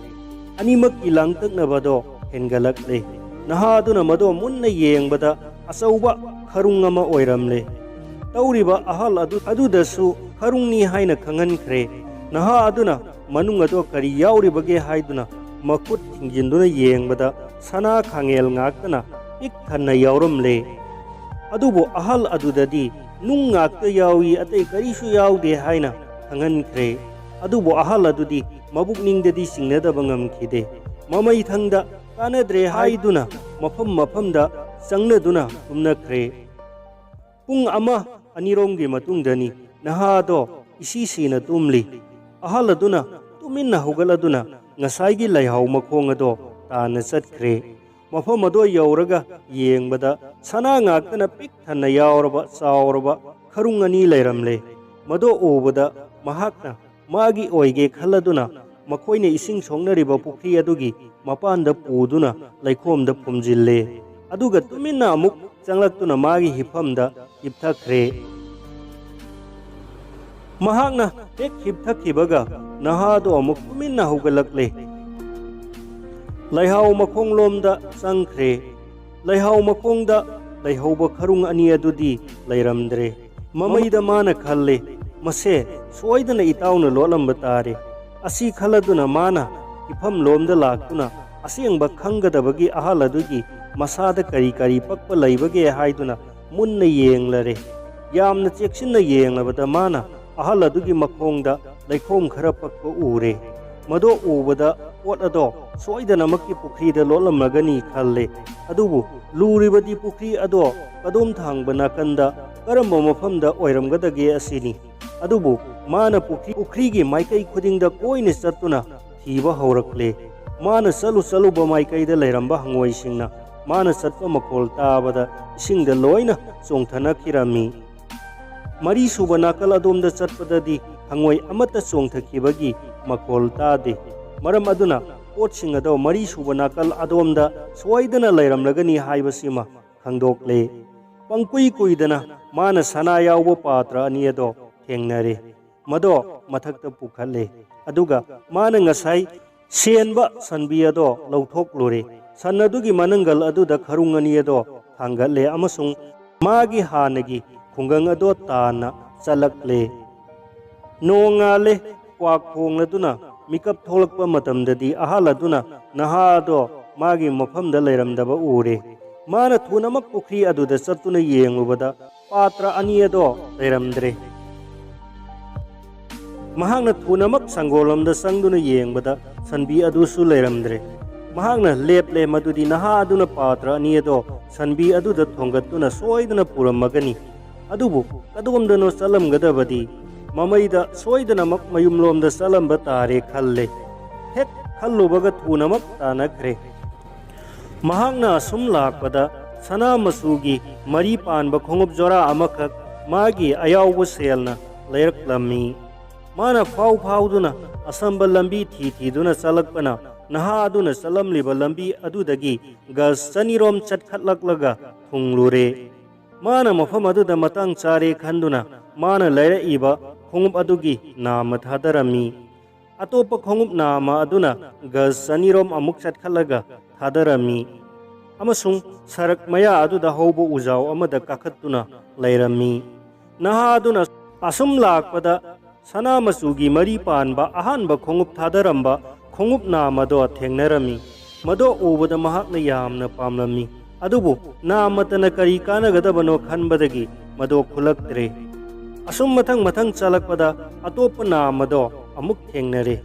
ꯑꯅꯤꯃꯛꯀꯤ ꯂꯥꯡꯇꯛꯅꯕꯗꯣ ꯍꯦꯟꯒꯠꯂꯛꯂꯦ꯫ ꯅꯍꯥ ꯑꯗꯨꯅ ꯃꯗꯣ ꯃꯨꯟꯅ ꯌꯦꯡꯕꯗ ꯑꯆꯧꯕ ꯈꯔꯨꯡ ꯑꯃ ꯑꯣꯏꯔꯝꯂꯦ꯫ ꯇꯧꯔꯤꯕ ꯑꯍꯜ ꯑꯗꯨ, ꯑꯗꯨꯗꯁꯨ ꯈꯔꯨꯡꯅꯤ ꯍꯥꯏꯅ ꯈꯪꯍꯟꯈ꯭ꯔꯦ꯫ ꯅꯍꯥ ꯑꯗꯨꯅ ꯃꯅꯨꯡ ꯑꯗꯣ ꯀꯔꯤ ꯌꯥꯎꯔꯤꯕꯒꯦ ꯍꯥꯏꯗꯨꯅ ꯃꯈꯨꯠ ꯊꯤꯡꯖꯤꯟꯗꯨꯅ ꯌꯦꯡꯕꯗ ꯁꯅꯥ ꯈꯥꯡꯉꯦꯜ ꯉꯥꯛꯇꯅ ꯄꯤꯛ ꯊꯟꯅ ꯌꯥꯎꯔꯝꯂꯦ꯫ ꯑꯗꯨꯕꯨ ꯑꯍꯜ ꯑꯗꯨꯗꯗꯤ ꯅꯨꯡ ꯉꯥꯛꯇ ꯌꯥꯎꯏ, ꯑꯇꯩ ꯀꯔꯤꯁꯨ ꯌꯥꯎꯗꯦ ꯍꯥꯏꯅ ꯈꯪꯍꯟꯈ꯭ꯔꯦ꯫ ꯑꯗꯨꯕꯨ ꯑꯍꯜ ꯑꯗꯨꯗꯤ ꯃꯕꯨꯛꯅꯤꯡꯗꯗꯤ ꯆꯤꯡꯅꯗꯕ ꯉꯝꯈꯤꯗꯦ꯫ ꯃꯃꯩꯊꯪꯗ ꯀꯥꯟꯅꯗ꯭ꯔꯦ ꯍꯥꯏꯗꯨꯅ ꯃꯐꯝ ꯃꯐꯝꯗ ꯆꯪꯅꯗꯨꯅ ꯇꯨꯝꯅꯈ꯭ꯔꯦ꯫ ꯄꯨꯡ ꯑꯃ ꯑꯅꯤꯔꯣꯝꯒꯤ ꯃꯇꯨꯡꯗꯅꯤ ꯅꯍꯥꯗꯣ ꯏꯁꯤ ꯁꯤꯅ ꯇꯨꯝꯂꯤ꯫ ꯑꯍꯜ ꯑꯗꯨꯅ ꯇꯨꯃꯤꯟꯅ ꯍꯧꯒꯠꯂꯗꯨꯅ ꯉꯁꯥꯏꯒꯤ ꯂꯩꯍꯥꯎ ꯃꯈꯣꯡ ꯑꯗꯣ ꯇꯥꯟꯅ ꯆꯠꯈ꯭ꯔꯦ꯫ ꯃꯐꯝ ꯑꯗꯣ ꯌꯧꯔꯒ ꯌꯦꯡꯕꯗ ꯁꯅꯥ ꯉꯥꯛꯇꯅ ꯄꯤꯛ ꯊꯟꯅ ꯌꯥꯎꯔꯕ ꯆꯥꯎꯔꯕ ꯈꯔꯨꯡ ꯑꯅꯤ ꯂꯩꯔꯝꯂꯦ꯫ ꯃꯗꯣ ꯎꯕꯗ ꯃꯍꯥꯛꯅ ꯃꯥꯒꯤ ꯑꯣꯏꯒꯦ ꯈꯜꯂꯗꯨꯅ ꯃꯈꯣꯏꯅ ꯏꯁꯤꯡ ꯁꯣꯛꯅꯔꯤꯕ ꯄꯨꯈ꯭ꯔꯤ ꯑꯗꯨꯒꯤ ꯃꯄꯥꯟꯗ ꯄꯨꯗꯨꯅ ꯂꯩꯈꯣꯝꯗ ꯐꯨꯝꯖꯤꯜꯂꯦ꯫ ꯑꯗꯨꯒ ꯇꯨꯃꯤꯟꯅ ꯑꯃꯨꯛ ꯆꯪꯂꯛꯇꯨꯅ ꯃꯥꯒꯤ ꯍꯤꯞꯐꯝꯗ ꯍꯤꯞꯊꯈ꯭ꯔꯦ꯫ ꯃꯍꯥꯛꯅ ꯍꯦꯛ ꯍꯤꯞꯊꯈꯤꯕꯒ ꯅꯍꯥꯗꯣ ꯑꯃꯨꯛ ꯇꯨꯃꯤꯟꯅ ꯍꯧꯒꯠꯂꯛꯂꯦ꯫ ꯂꯩꯍꯥꯎ ꯃꯈꯣꯡꯂꯣꯝꯗ ꯆꯪꯈ꯭ꯔꯦ꯫ ꯂꯩꯍꯥꯎ ꯃꯈꯣꯡꯗ ꯂꯩꯍꯧꯕ ꯈꯔꯨꯡ ꯑꯅꯤ ꯑꯗꯨꯗꯤ ꯂꯩꯔꯝꯗ꯭ꯔꯦ꯫ ꯃꯃꯩꯗ ꯃꯥꯅ ꯈꯜꯂꯦ, "ꯃꯁꯦ ꯁꯣꯏꯗꯅ ꯏꯇꯥꯎꯅ ꯂꯣꯠꯂꯝꯕ ꯇꯥꯔꯦ"꯫ ꯑꯁꯤ ꯈꯜꯂꯗꯨꯅ ꯃꯥꯅ ꯏꯐꯝꯂꯣꯝꯗ ꯂꯥꯛꯇꯨꯅ ꯑꯁꯦꯡꯕ ꯈꯪꯒꯗꯕꯒꯤ ꯑꯍꯜ ꯑꯗꯨꯒꯤ ꯃꯁꯥꯗ ꯀꯔꯤ ꯀꯔꯤ ꯄꯛꯄ ꯂꯩꯕꯒꯦ ꯍꯥꯏꯗꯨꯅ ꯃꯨꯟꯅ ꯌꯦꯡꯂꯔꯦ꯫ ꯌꯥꯝꯅ ꯆꯦꯛꯁꯤꯟꯅ ꯌꯦꯡꯂꯕꯗ ꯃꯥꯅ ꯑꯍꯜ ꯑꯗꯨꯒꯤ ꯃꯈꯣꯡꯗ ꯂꯩꯈꯣꯝ ꯈꯔ ꯄꯛꯄ ꯎꯔꯦ꯫ ꯃꯗꯣ ꯎꯕꯗ ꯄꯣꯠ ꯑꯗꯣ ꯁꯣꯏꯗꯅꯃꯛꯀꯤ ꯄꯨꯈ꯭ꯔꯤꯗ ꯂꯣꯠꯂꯝꯂꯒꯅꯤ ꯈꯜꯂꯦ꯫ ꯑꯗꯨꯕꯨ ꯂꯨꯔꯤꯕꯗꯤ ꯄꯨꯈ꯭ꯔꯤ ꯑꯗꯣ ꯀꯗꯣꯝ ꯊꯥꯡꯕ ꯅꯥꯀꯟꯗ ꯀꯔꯝꯕ ꯃꯐꯝꯗ ꯑꯣꯏꯔꯝꯒꯗꯒꯦ ꯑꯁꯤꯅꯤ꯫ ꯑꯗꯨꯕꯨ ꯃꯥꯅ ꯄꯨꯈ꯭ꯔꯤ, ꯄꯨꯈ꯭ꯔꯤꯒꯤ ꯃꯥꯏꯀꯩ ꯈꯨꯗꯤꯡꯗ ꯀꯣꯏꯅ ꯆꯠꯇꯨꯅ ꯊꯤꯕ ꯍꯧꯔꯛꯂꯦ꯫ ꯃꯥꯅ ꯆꯠꯂꯨ ꯆꯠꯂꯨꯕ ꯃꯥꯏꯀꯩꯗ ꯂꯩꯔꯝꯕ ꯍꯪꯉꯣꯏꯁꯤꯡꯅ ꯃꯥꯅ ꯆꯠꯄ ꯃꯈꯣꯜ ꯇꯥꯕꯗ ꯏꯁꯤꯡꯗ ꯂꯣꯏꯅ ꯆꯣꯡꯊꯅꯈꯤꯔꯝꯃꯤ꯫ ꯃꯔꯤꯁꯨꯕ ꯅꯥꯀꯜ ꯑꯗꯣꯝꯗ ꯆꯠꯄꯗꯗꯤ ꯍꯪꯉꯣꯏ ꯑꯃꯠꯇ ꯆꯣꯡꯊꯈꯤꯕꯒꯤ ꯃꯈꯣꯜ ꯇꯥꯗꯦ꯫ ꯃꯔꯝ ꯑꯗꯨꯅ ꯄꯣꯠꯁꯤꯡ ꯑꯗꯣ ꯃꯔꯤꯁꯨꯕ ꯅꯥꯀꯜ ꯑꯗꯣꯝꯗ ꯁꯣꯏꯗꯅ ꯂꯩꯔꯝꯂꯒꯅꯤ ꯍꯥꯏꯕꯁꯤꯃ ꯈꯪꯗꯣꯛꯂꯦ꯫ ꯄꯪꯀꯨꯏ ꯀꯨꯏꯗꯅ ꯃꯥꯅ ꯁꯅꯥ ꯌꯥꯎꯕ ꯄꯥꯇ꯭ꯔ ꯑꯅꯤ ꯑꯗꯣ ꯊꯦꯡꯅꯔꯦ꯫ ꯃꯗꯣ ꯃꯊꯛꯇ ꯄꯨꯈꯠꯂꯦ꯫ ꯑꯗꯨꯒ ꯃꯥꯅ ꯉꯁꯥꯏ ꯁꯦꯟꯕ ꯁꯟꯕꯤ ꯑꯗꯣ ꯂꯧꯊꯣꯛꯂꯨꯔꯦ꯫ ꯁꯟ ꯑꯗꯨꯒꯤ ꯃꯅꯪꯒꯜ ꯑꯗꯨꯗ ꯈꯔꯨꯡ ꯑꯅꯤ ꯑꯗꯣ ꯊꯥꯡꯒꯠꯂꯦ ꯑꯃꯁꯨꯡ ꯃꯥꯒꯤ ꯍꯥꯟꯅꯒꯤ ꯈꯨꯡꯒꯪ ꯑꯗꯣ ꯇꯥꯟꯅ ꯆꯠꯂꯛꯂꯦ꯫ ꯅꯣꯡꯉꯥꯜꯂꯦ꯫ ꯀ꯭ꯋꯥꯛ ꯈꯣꯡꯂꯗꯨꯅ ꯃꯤꯀꯞ ꯊꯣꯛꯂꯛꯄ ꯃꯇꯝꯗꯗꯤ ꯑꯍꯜ ꯑꯗꯨꯅ ꯅꯍꯥ ꯑꯗꯣ ꯃꯥꯒꯤ ꯃꯐꯝꯗ ꯂꯩꯔꯝꯗꯕ ꯎꯔꯦ꯫ ꯃꯥꯅ ꯊꯨꯅꯃꯛ ꯄꯨꯈ꯭ꯔꯤ ꯑꯗꯨꯗ ꯆꯠꯇꯨꯅ ꯌꯦꯡꯂꯨꯕꯗ ꯄꯥꯇ꯭ꯔ ꯑꯅꯤ ꯑꯗꯣ ꯂꯩꯔꯝꯗ꯭ꯔꯦ꯫ ꯃꯍꯥꯛꯅ ꯊꯨꯅꯃꯛ ꯁꯪꯒꯣꯜ ꯑꯃꯗ ꯆꯪꯗꯨꯅ ꯌꯦꯡꯕꯗ ꯁꯟꯕꯤ ꯑꯗꯨꯁꯨ ꯂꯩꯔꯝꯗ꯭ꯔꯦ꯫ ꯃꯍꯥꯛꯅ ꯂꯦꯞꯂꯦ ꯃꯗꯨꯗꯤ ꯅꯍꯥ ꯑꯗꯨꯅ ꯄꯥꯇ꯭ꯔ ꯑꯅꯤ ꯑꯗꯣ ꯁꯟꯕꯤ ꯑꯗꯨꯗ ꯊꯣꯡꯒꯠꯇꯨꯅ ꯁꯣꯏꯗꯅ ꯄꯨꯔꯝꯃꯒꯅꯤ꯫ ꯑꯗꯨꯕꯨ ꯀꯗꯣꯝꯗꯅꯣ ꯆꯠꯂꯝꯒꯗꯕꯗꯤ? ꯃꯃꯩꯗ ꯁꯣꯏꯗꯅꯃꯛ ꯃꯌꯨꯝꯂꯣꯝꯗ ꯆꯠꯂꯝꯕ ꯇꯥꯔꯦ ꯈꯜꯂꯦ꯫ ꯍꯦꯛ ꯈꯜꯂꯨꯕꯒ ꯊꯨꯅꯃꯛ ꯇꯥꯅꯈ꯭ꯔꯦ꯫ ꯃꯍꯥꯛꯅ ꯑꯁꯨꯝ ꯂꯥꯛꯄꯗ ꯁꯅꯥ ꯃꯆꯨꯒꯤ ꯃꯔꯤ ꯄꯥꯟꯕ ꯈꯣꯡꯎꯞ ꯖꯣꯔꯥ ꯑꯃꯈꯛ ꯃꯥꯒꯤ ꯑꯌꯥꯎꯕ ꯁꯦꯜꯅ ꯂꯩꯔꯛꯂꯝꯃꯤ꯫ ꯃꯥꯅ ꯐꯥꯎ ꯐꯥꯎꯗꯨꯅ ꯑꯁꯝꯕ ꯂꯝꯕꯤ ꯊꯤ ꯊꯤꯗꯨꯅ ꯆꯠꯂꯛꯄꯅ ꯅꯍꯥ ꯑꯗꯨꯅ ꯆꯠꯂꯝꯂꯤꯕ ꯂꯝꯕꯤ ꯑꯗꯨꯗꯒꯤ ꯒꯖ ꯆꯅꯤꯔꯣꯝ ꯆꯠꯈꯠꯂꯛꯂꯒ ꯊꯨꯡꯂꯨꯔꯦ꯫ ꯃꯥꯅ ꯃꯐꯝ ꯑꯗꯨꯗ ꯃꯇꯥꯡ ꯆꯥꯔꯦ ꯈꯟꯗꯨꯅ ꯃꯥꯅ ꯂꯩꯔꯛꯏꯕ ꯈꯣꯡꯎꯞ ꯑꯗꯨꯒꯤ ꯅꯥꯝꯃ ꯊꯥꯗꯔꯝꯃꯤ꯫ ꯑꯇꯣꯞꯄ ꯈꯣꯡꯎꯞ ꯅꯥꯝꯃ ꯑꯗꯨꯅ ꯒꯖ ꯆꯅꯤꯔꯣꯝ ꯑꯃꯨꯛ ꯆꯠꯈꯠꯂꯒ ꯊꯥꯗꯔꯝꯃꯤ ꯑꯃꯁꯨꯡ ꯁꯔꯛ ꯃꯌꯥ ꯑꯗꯨꯗ ꯍꯧꯕ ꯎꯖꯥꯎ ꯑꯃꯗ ꯀꯥꯈꯠꯇꯨꯅ ꯂꯩꯔꯝꯃꯤ꯫ ꯅꯍꯥ ꯑꯗꯨꯅ ꯑꯁꯨꯝ ꯂꯥꯛꯄꯗ ꯁꯅꯥ ꯃꯆꯨꯒꯤ ꯃꯔꯤ ꯄꯥꯟꯕ ꯑꯍꯥꯟꯕ ꯈꯣꯡꯎꯞ ꯊꯥꯗꯔꯝꯕ ꯈꯣꯡꯎꯞ ꯅꯥꯝꯃꯗꯣ ꯊꯦꯡꯅꯔꯝꯃꯤ꯫ ꯃꯗꯣ ꯎꯕꯗ ꯃꯍꯥꯛꯅ ꯌꯥꯝꯅ ꯄꯥꯝꯂꯝꯃꯤ꯫ ꯑꯗꯨꯕꯨ ꯅꯥꯝꯃꯇꯅ ꯀꯔꯤ ꯀꯥꯟꯅꯒꯗꯕꯅꯣ ꯈꯟꯕꯗꯒꯤ ꯃꯗꯣ ꯈꯨꯜꯂꯛꯇ꯭ꯔꯦ꯫ ꯑꯁꯨꯝ ꯃꯊꯪ ꯃꯊꯪ ꯆꯠꯂꯛꯄꯗ ꯑꯇꯣꯞꯄ ꯅꯥꯝꯃꯗꯣ ꯑꯃꯨꯛ ꯊꯦꯡꯅꯔꯦ꯫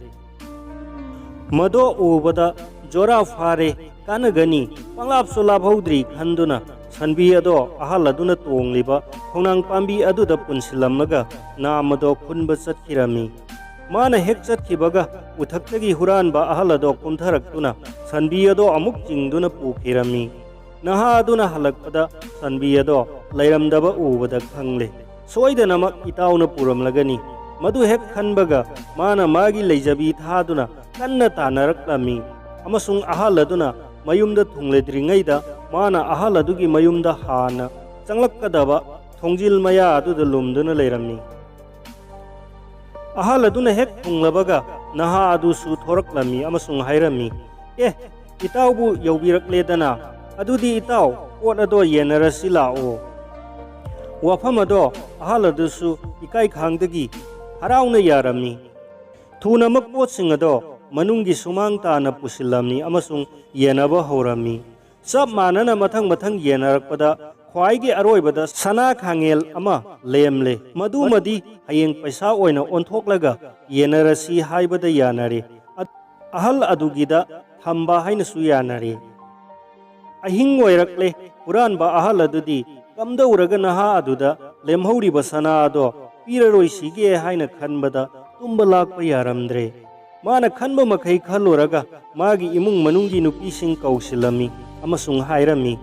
ꯃꯗꯣ ꯎꯕꯗ ꯖꯣꯔꯥ ꯐꯥꯔꯦ, ꯀꯥꯟꯅꯒꯅꯤ, ꯄꯪꯂꯥꯞꯁꯨ ꯂꯥꯞꯍꯧꯗ꯭ꯔꯤ ꯈꯟꯗꯨꯅ ꯁꯟꯕꯤ ꯑꯗꯣ ꯑꯍꯜ ꯑꯗꯨꯅ ꯇꯣꯡꯂꯤꯕ ꯈꯣꯡꯅꯥꯡ ꯄꯥꯝꯕꯤ ꯑꯗꯨꯗ ꯄꯨꯟꯁꯤꯜꯂꯝꯃꯒ ꯅꯥꯝꯃꯗꯣ ꯈꯨꯟꯕ ꯆꯠꯈꯤꯔꯝꯃꯤ꯫ ꯃꯥꯅ ꯍꯦꯛ ꯆꯠꯈꯤꯕꯒ ꯎꯊꯛꯇꯒꯤ ꯍꯨꯔꯥꯟꯕ ꯑꯍꯜ ꯑꯗꯣ ꯀꯨꯝꯊꯔꯛꯇꯨꯅ ꯁꯟꯕꯤ ꯑꯗꯣ ꯑꯃꯨꯛ ꯆꯤꯡꯗꯨꯅ ꯄꯨꯈꯤꯔꯝꯃꯤ꯫ ꯅꯍꯥ ꯑꯗꯨꯅ ꯍꯜꯂꯛꯄꯗ ꯁꯟꯕꯤ ꯑꯗꯣ ꯂꯩꯔꯝꯗꯕ ꯎꯕꯗ ꯈꯪꯂꯦ꯫ ꯁꯣꯏꯗꯅꯃꯛ ꯏꯇꯥꯎꯅ ꯄꯨꯔꯝꯂꯒꯅꯤ꯫ ꯃꯗꯨ ꯍꯦꯛ ꯈꯟꯕꯒ ꯃꯥꯅ ꯃꯥꯒꯤ ꯂꯩꯖꯕꯤ ꯊꯥꯗꯨꯅ ꯀꯟꯅ ꯇꯥꯟꯅꯔꯛꯂꯝꯃꯤ꯫ ꯑꯃꯁꯨꯡ ꯑꯍꯜ ꯑꯗꯨꯅ ꯃꯌꯨꯝꯗ ꯊꯨꯡꯂꯗ꯭ꯔꯤꯉꯩꯗ ꯃꯥꯅ ꯑꯍꯜ ꯑꯗꯨꯒꯤ ꯃꯌꯨꯝꯗ ꯍꯥꯟꯅ ꯆꯪꯂꯛꯀꯗꯕ ꯊꯣꯡꯖꯤꯜ ꯃꯌꯥ ꯑꯗꯨꯗ ꯂꯨꯝꯗꯨꯅ ꯂꯩꯔꯝꯃꯤ꯫ ꯑꯍꯜ ꯑꯗꯨꯅ ꯍꯦꯛ ꯊꯨꯡꯂꯕꯒ ꯅꯍꯥ ꯑꯗꯨꯁꯨ ꯊꯣꯔꯛꯂꯝꯃꯤ ꯑꯃꯁꯨꯡ ꯍꯥꯏꯔꯝꯃꯤ, "ꯑꯦ, ꯏꯇꯥꯎꯕꯨ ꯌꯧꯕꯤꯔꯛꯂꯦꯗꯅ, ꯑꯗꯨꯗꯤ ꯏꯇꯥꯎ, ꯄꯣꯠ ꯑꯗꯣ ꯌꯦꯟꯅꯔꯁꯤ ꯂꯥꯛꯑꯣ꯫" ꯋꯥꯐꯝ ꯑꯗꯣ ꯑꯍꯜ ꯑꯗꯨꯁꯨ ꯏꯀꯥꯏ ꯈꯥꯡꯗꯒꯤ ꯍꯔꯥꯎꯅ ꯌꯥꯔꯝꯃꯤ꯫ ꯊꯨꯅꯃꯛ ꯄꯣꯠꯁꯤꯡ ꯑꯗꯣ ꯃꯅꯨꯡꯒꯤ ꯁꯨꯃꯥꯡ ꯇꯥꯅ ꯄꯨꯁꯤꯜꯂꯝꯃꯤ ꯑꯃꯁꯨꯡ ꯌꯦꯟꯅꯕ ꯍꯧꯔꯝꯃꯤ꯫ ꯆꯞ ꯃꯥꯟꯅꯅ ꯃꯊꯪ ꯃꯊꯪ ꯌꯦꯟꯅꯔꯛꯄꯗ ꯈ꯭ꯋꯥꯏꯒꯤ ꯑꯔꯣꯏꯕꯗ ꯁꯅꯥ ꯈꯥꯡꯉꯦꯜ ꯑꯃ ꯂꯦꯝꯂꯦ꯫ ꯃꯗꯨꯃꯗꯤ ꯍꯌꯦꯡ ꯄꯩꯁꯥ ꯑꯣꯏꯅ ꯑꯣꯟꯊꯣꯛꯂꯒ ꯌꯦꯟꯅꯔꯁꯤ ꯍꯥꯏꯕꯗ ꯌꯥꯅꯔꯦ꯫ ꯑ-, ꯑꯍꯜ ꯑꯗꯨꯒꯤꯗ ꯊꯝꯕ ꯍꯥꯏꯅꯁꯨ ꯌꯥꯅꯔꯦ꯫ ꯑꯍꯤꯡ ꯑꯣꯏꯔꯛꯂꯦ꯫ ꯍꯨꯔꯥꯟꯕ ꯑꯍꯜ ꯑꯗꯨꯗꯤ ꯀꯝꯗꯧꯔꯒ ꯅꯍꯥ ꯑꯗꯨꯗ ꯂꯦꯝꯍꯧꯔꯤꯕ ꯁꯅꯥ ꯑꯗꯣ ꯄꯤꯔꯔꯣꯏꯁꯤꯒꯦ ꯍꯥꯏꯅ ꯈꯟꯕꯗ ꯇꯨꯝꯕ ꯂꯥꯛꯄ ꯌꯥꯔꯝꯗ꯭ꯔꯦ꯫ ꯃꯥꯅ ꯈꯟꯕ ꯃꯈꯩ ꯈꯜꯂꯨꯔꯒ ꯃꯥꯒꯤ ꯏꯃꯨꯡ ꯃꯅꯨꯡꯒꯤ ꯅꯨꯄꯤꯁꯤꯡ ꯀꯧꯁꯤꯜꯂꯝꯃꯤ ꯑꯃꯁꯨꯡ ꯍꯥꯏꯔꯝꯃꯤ,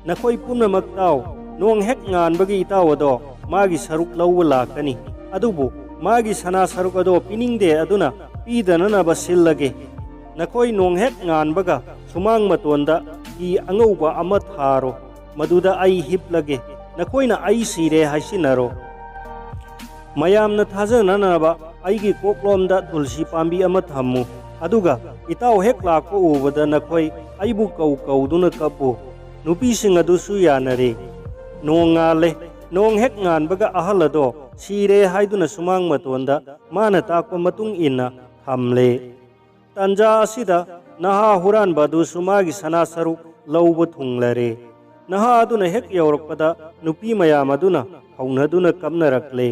"ꯅꯈꯣꯏ ꯄꯨꯝꯅꯃꯛ ꯇꯥꯎ, ꯅꯣꯡ ꯍꯦꯛ ꯉꯥꯟꯕꯒ ꯏꯇꯥꯎ ꯑꯗꯣ ꯃꯥꯒꯤ ꯁꯔꯨꯛ ꯂꯧꯕ ꯂꯥꯛꯀꯅꯤ꯫ ꯑꯗꯨꯕꯨ ꯃꯥꯒꯤ ꯁꯅꯥ ꯁꯔꯨꯛ ꯑꯗꯣ ꯄꯤꯅꯤꯡꯗꯦ, ꯑꯗꯨꯅ ꯄꯤꯗꯅꯅꯕ ꯁꯤꯜꯂꯒꯦ꯫ ꯅꯈꯣꯏ ꯅꯣꯡ ꯍꯦꯛ ꯉꯥꯟꯕꯒ ꯁꯨꯃꯥꯡ ꯃꯇꯣꯟꯗ ꯐꯤ ꯑꯉꯧꯕ ꯑꯃ ꯊꯥꯔꯣ, ꯃꯗꯨꯗ ꯑꯩ ꯍꯤꯞꯂꯒꯦ꯫ ꯅꯈꯣꯏꯅ ꯑꯩ ꯁꯤꯔꯦ ꯍꯥꯏꯁꯤꯟꯅꯔꯣ꯫ ꯃꯌꯥꯝꯅ ꯊꯥꯖꯅꯅꯕ ꯑꯩꯒꯤ ꯀꯣꯛꯂꯣꯝꯗ ꯇꯨꯜꯁꯤ ꯄꯥꯝꯕꯤ ꯑꯃ ꯊꯝꯃꯨ, ꯑꯗꯨꯒ ꯏꯇꯥꯎ ꯍꯦꯛ ꯂꯥꯛꯄ ꯎꯕꯗ ꯅꯈꯣꯏ ꯑꯩꯕꯨ ꯀꯧ ꯀꯧꯗꯨꯅ ꯀꯞꯄꯨ꯫" ꯅꯨꯄꯤꯁꯤꯡ ꯑꯗꯨꯁꯨ ꯌꯥꯅꯔꯦ꯫ ꯅꯣꯡ ꯉꯥꯜꯂꯦ꯫ ꯅꯣꯡ ꯍꯦꯛ ꯉꯥꯟꯕꯒ ꯑꯍꯜ ꯑꯗꯣ ꯁꯤꯔꯦ ꯍꯥꯏꯗꯨꯅ ꯁꯨꯃꯥꯡ ꯃꯇꯣꯟꯗ ꯃꯥꯅ ꯇꯥꯛꯄ ꯃꯇꯨꯡ ꯏꯟꯅ ꯊꯝꯂꯦ꯫ ꯇꯥꯟꯖꯥ ꯑꯁꯤꯗ ꯅꯍꯥ ꯍꯨꯔꯥꯟꯕ ꯑꯗꯨꯁꯨ ꯃꯥꯒꯤ ꯁꯅꯥ ꯁꯔꯨꯛ ꯂꯧꯕ ꯊꯨꯡꯂꯔꯦ꯫ ꯅꯍꯥ ꯑꯗꯨꯅ ꯍꯦꯛ ꯌꯧꯔꯛꯄꯗ ꯅꯨꯄꯤ ꯃꯌꯥꯝ ꯑꯗꯨꯅ ꯍꯧꯅꯗꯨꯅ ꯀꯞꯅꯔꯛꯂꯦ꯫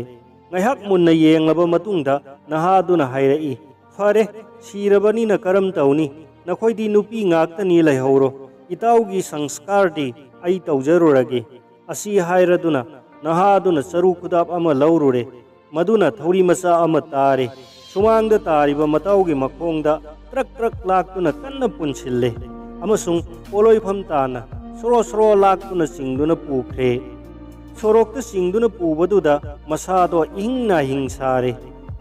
ꯉꯥꯏꯍꯥꯛ ꯃꯨꯟꯅ ꯌꯦꯡꯂꯕ ꯃꯇꯨꯡꯗ ꯅꯍꯥ ꯑꯗꯨꯅ ꯍꯥꯏꯔꯛꯏ, "ꯐꯔꯦ, ꯁꯤꯔꯕꯅꯤꯅ ꯀꯔꯝ ꯇꯧꯅꯤ? ꯅꯈꯣꯏꯗꯤ ꯅꯨꯄꯤ ꯉꯥꯛꯇꯅꯤ, ꯂꯩꯍꯧꯔꯣ꯫ ꯏꯇꯥꯎꯒꯤ ꯁꯪꯁꯀꯥꯔꯗꯤ ꯑꯩ ꯇꯧꯖꯔꯨꯔꯒꯦ꯫" ꯑꯁꯤ ꯍꯥꯏꯔꯗꯨꯅ ꯅꯍꯥ ꯑꯗꯨꯅ ꯆꯔꯨ ꯈꯨꯗꯥꯞ ꯑꯃ ꯂꯧꯔꯨꯔꯦ꯫ ꯃꯗꯨꯅ ꯊꯧꯔꯤ ꯃꯆꯥ ꯑꯃ ꯇꯥꯔꯦ꯫ ꯁꯨꯃꯥꯡꯗ ꯇꯥꯔꯤꯕ ꯃꯇꯥꯎꯒꯤ ꯃꯈꯣꯡꯗ ꯇ꯭ꯔꯛ ꯇ꯭ꯔꯛ ꯂꯥꯛꯇꯨꯅ ꯀꯟꯅ ꯄꯨꯟꯁꯤꯜꯂꯦ ꯑꯃꯁꯨꯡ ꯄꯣꯂꯣꯏꯐꯝ ꯇꯥꯅ ꯁꯣꯔꯣ ꯁꯣꯔꯣ ꯂꯥꯛꯇꯨꯅ ꯆꯤꯡꯗꯨꯅ ꯄꯨꯈ꯭ꯔꯦ꯫ ꯁꯣꯔꯣꯛꯇ ꯆꯤꯡꯗꯨꯅ ꯄꯨꯕꯗꯨꯗ ꯃꯁꯥꯗꯣ ꯏꯍꯤꯡ ꯅꯥꯍꯤꯡ ꯁꯥꯔꯦ꯫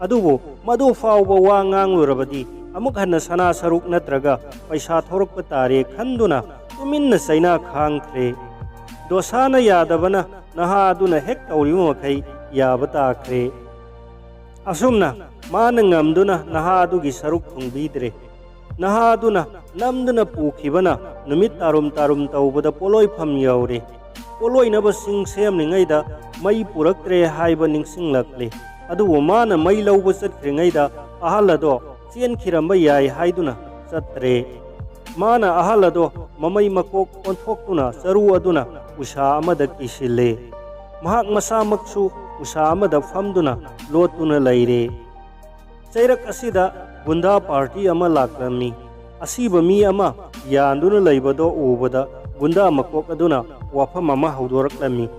ꯑꯗꯨꯕꯨ ꯃꯗꯨ ꯐꯥꯎꯕ ꯋꯥ ꯉꯥꯡꯂꯨꯔꯕꯗꯤ ꯑꯃꯨꯛ ꯍꯟꯅ ꯁꯅꯥ ꯁꯔꯨꯛ ꯅꯠꯇ꯭ꯔꯒ ꯄꯩꯁꯥ ꯊꯧꯔꯛꯄ ꯇꯥꯔꯦ ꯈꯟꯗꯨꯅ ꯇꯨꯃꯤꯟꯅ ꯆꯩꯅꯥ ꯈꯥꯡꯈ꯭ꯔꯦ꯫ ꯗꯣꯁꯥꯅ ꯌꯥꯗꯕꯅ ꯅꯍꯥ ꯑꯗꯨꯅ ꯍꯦꯛ ꯇꯧꯔꯤꯕ ꯃꯈꯩ ꯌꯥꯕ ꯇꯥꯈ꯭ꯔꯦ꯫ ꯑꯁꯨꯝꯅ ꯃꯥꯅ ꯉꯝꯗꯨꯅ ꯅꯍꯥ ꯑꯗꯨꯒꯤ ꯁꯔꯨꯛ ꯊꯨꯡꯕꯤꯗ꯭ꯔꯦ꯫ ꯅꯍꯥ ꯑꯗꯨꯅ ꯅꯝꯗꯨꯅ ꯄꯨꯈꯤꯕꯅ ꯅꯨꯃꯤꯠ ꯇꯥꯔꯨꯝ ꯇꯥꯔꯨꯝ ꯇꯧꯕꯗ ꯄꯣꯠꯂꯣꯏꯐꯝ ꯌꯧꯔꯦ꯫ ꯄꯣꯠꯂꯣꯏꯅꯕꯁꯤꯡ ꯁꯦꯝꯂꯤꯉꯩꯗ ꯃꯩ ꯄꯨꯔꯛꯇ꯭ꯔꯦ ꯍꯥꯏꯕ ꯅꯤꯡꯁꯤꯡꯂꯛꯂꯦ꯫ ꯑꯗꯨꯕꯨ ꯃꯥꯅ ꯃꯩ ꯂꯧꯕ ꯆꯠꯈ꯭ꯔꯤꯉꯩꯗ ꯑꯍꯜ ꯑꯗꯣ ꯆꯦꯟꯈꯤꯔꯝꯕ ꯌꯥꯏ ꯍꯥꯏꯗꯨꯅ ꯆꯠꯇ꯭ꯔꯦ꯫ ꯃꯥꯅ ꯑꯍꯜ ꯑꯗꯣ ꯃꯃꯩ ꯃꯀꯣꯛ ꯑꯣꯟꯊꯣꯛꯇꯨꯅ ꯆꯔꯨ ꯑꯗꯨꯅ ꯎꯁꯥ ꯑꯃꯗ ꯀꯤꯁꯤꯜꯂꯦ꯫ ꯃꯍꯥꯛ ꯃꯁꯥꯃꯛꯁꯨ ꯎꯁꯥ ꯑꯃꯗ ꯐꯝꯗꯨꯅ ꯂꯣꯠꯇꯨꯅ ꯂꯩꯔꯦ꯫ ꯆꯩꯔꯛ ꯑꯁꯤꯗ ꯒꯨꯟꯗꯥ ꯄꯥꯔꯇꯤ ꯑꯃ ꯂꯥꯛꯂꯝꯃꯤ꯫ ꯑꯁꯤꯕ ꯃꯤ ꯑꯃ ꯌꯥꯟꯗꯨꯅ ꯂꯩꯕꯗꯣ ꯎꯕꯗ ꯒꯨꯟꯗꯥ ꯃꯀꯣꯛ ꯑꯗꯨꯅ ꯋꯥꯐꯝ ꯑꯃ ꯍꯧꯗꯣꯔꯛꯂꯝꯃꯤ꯫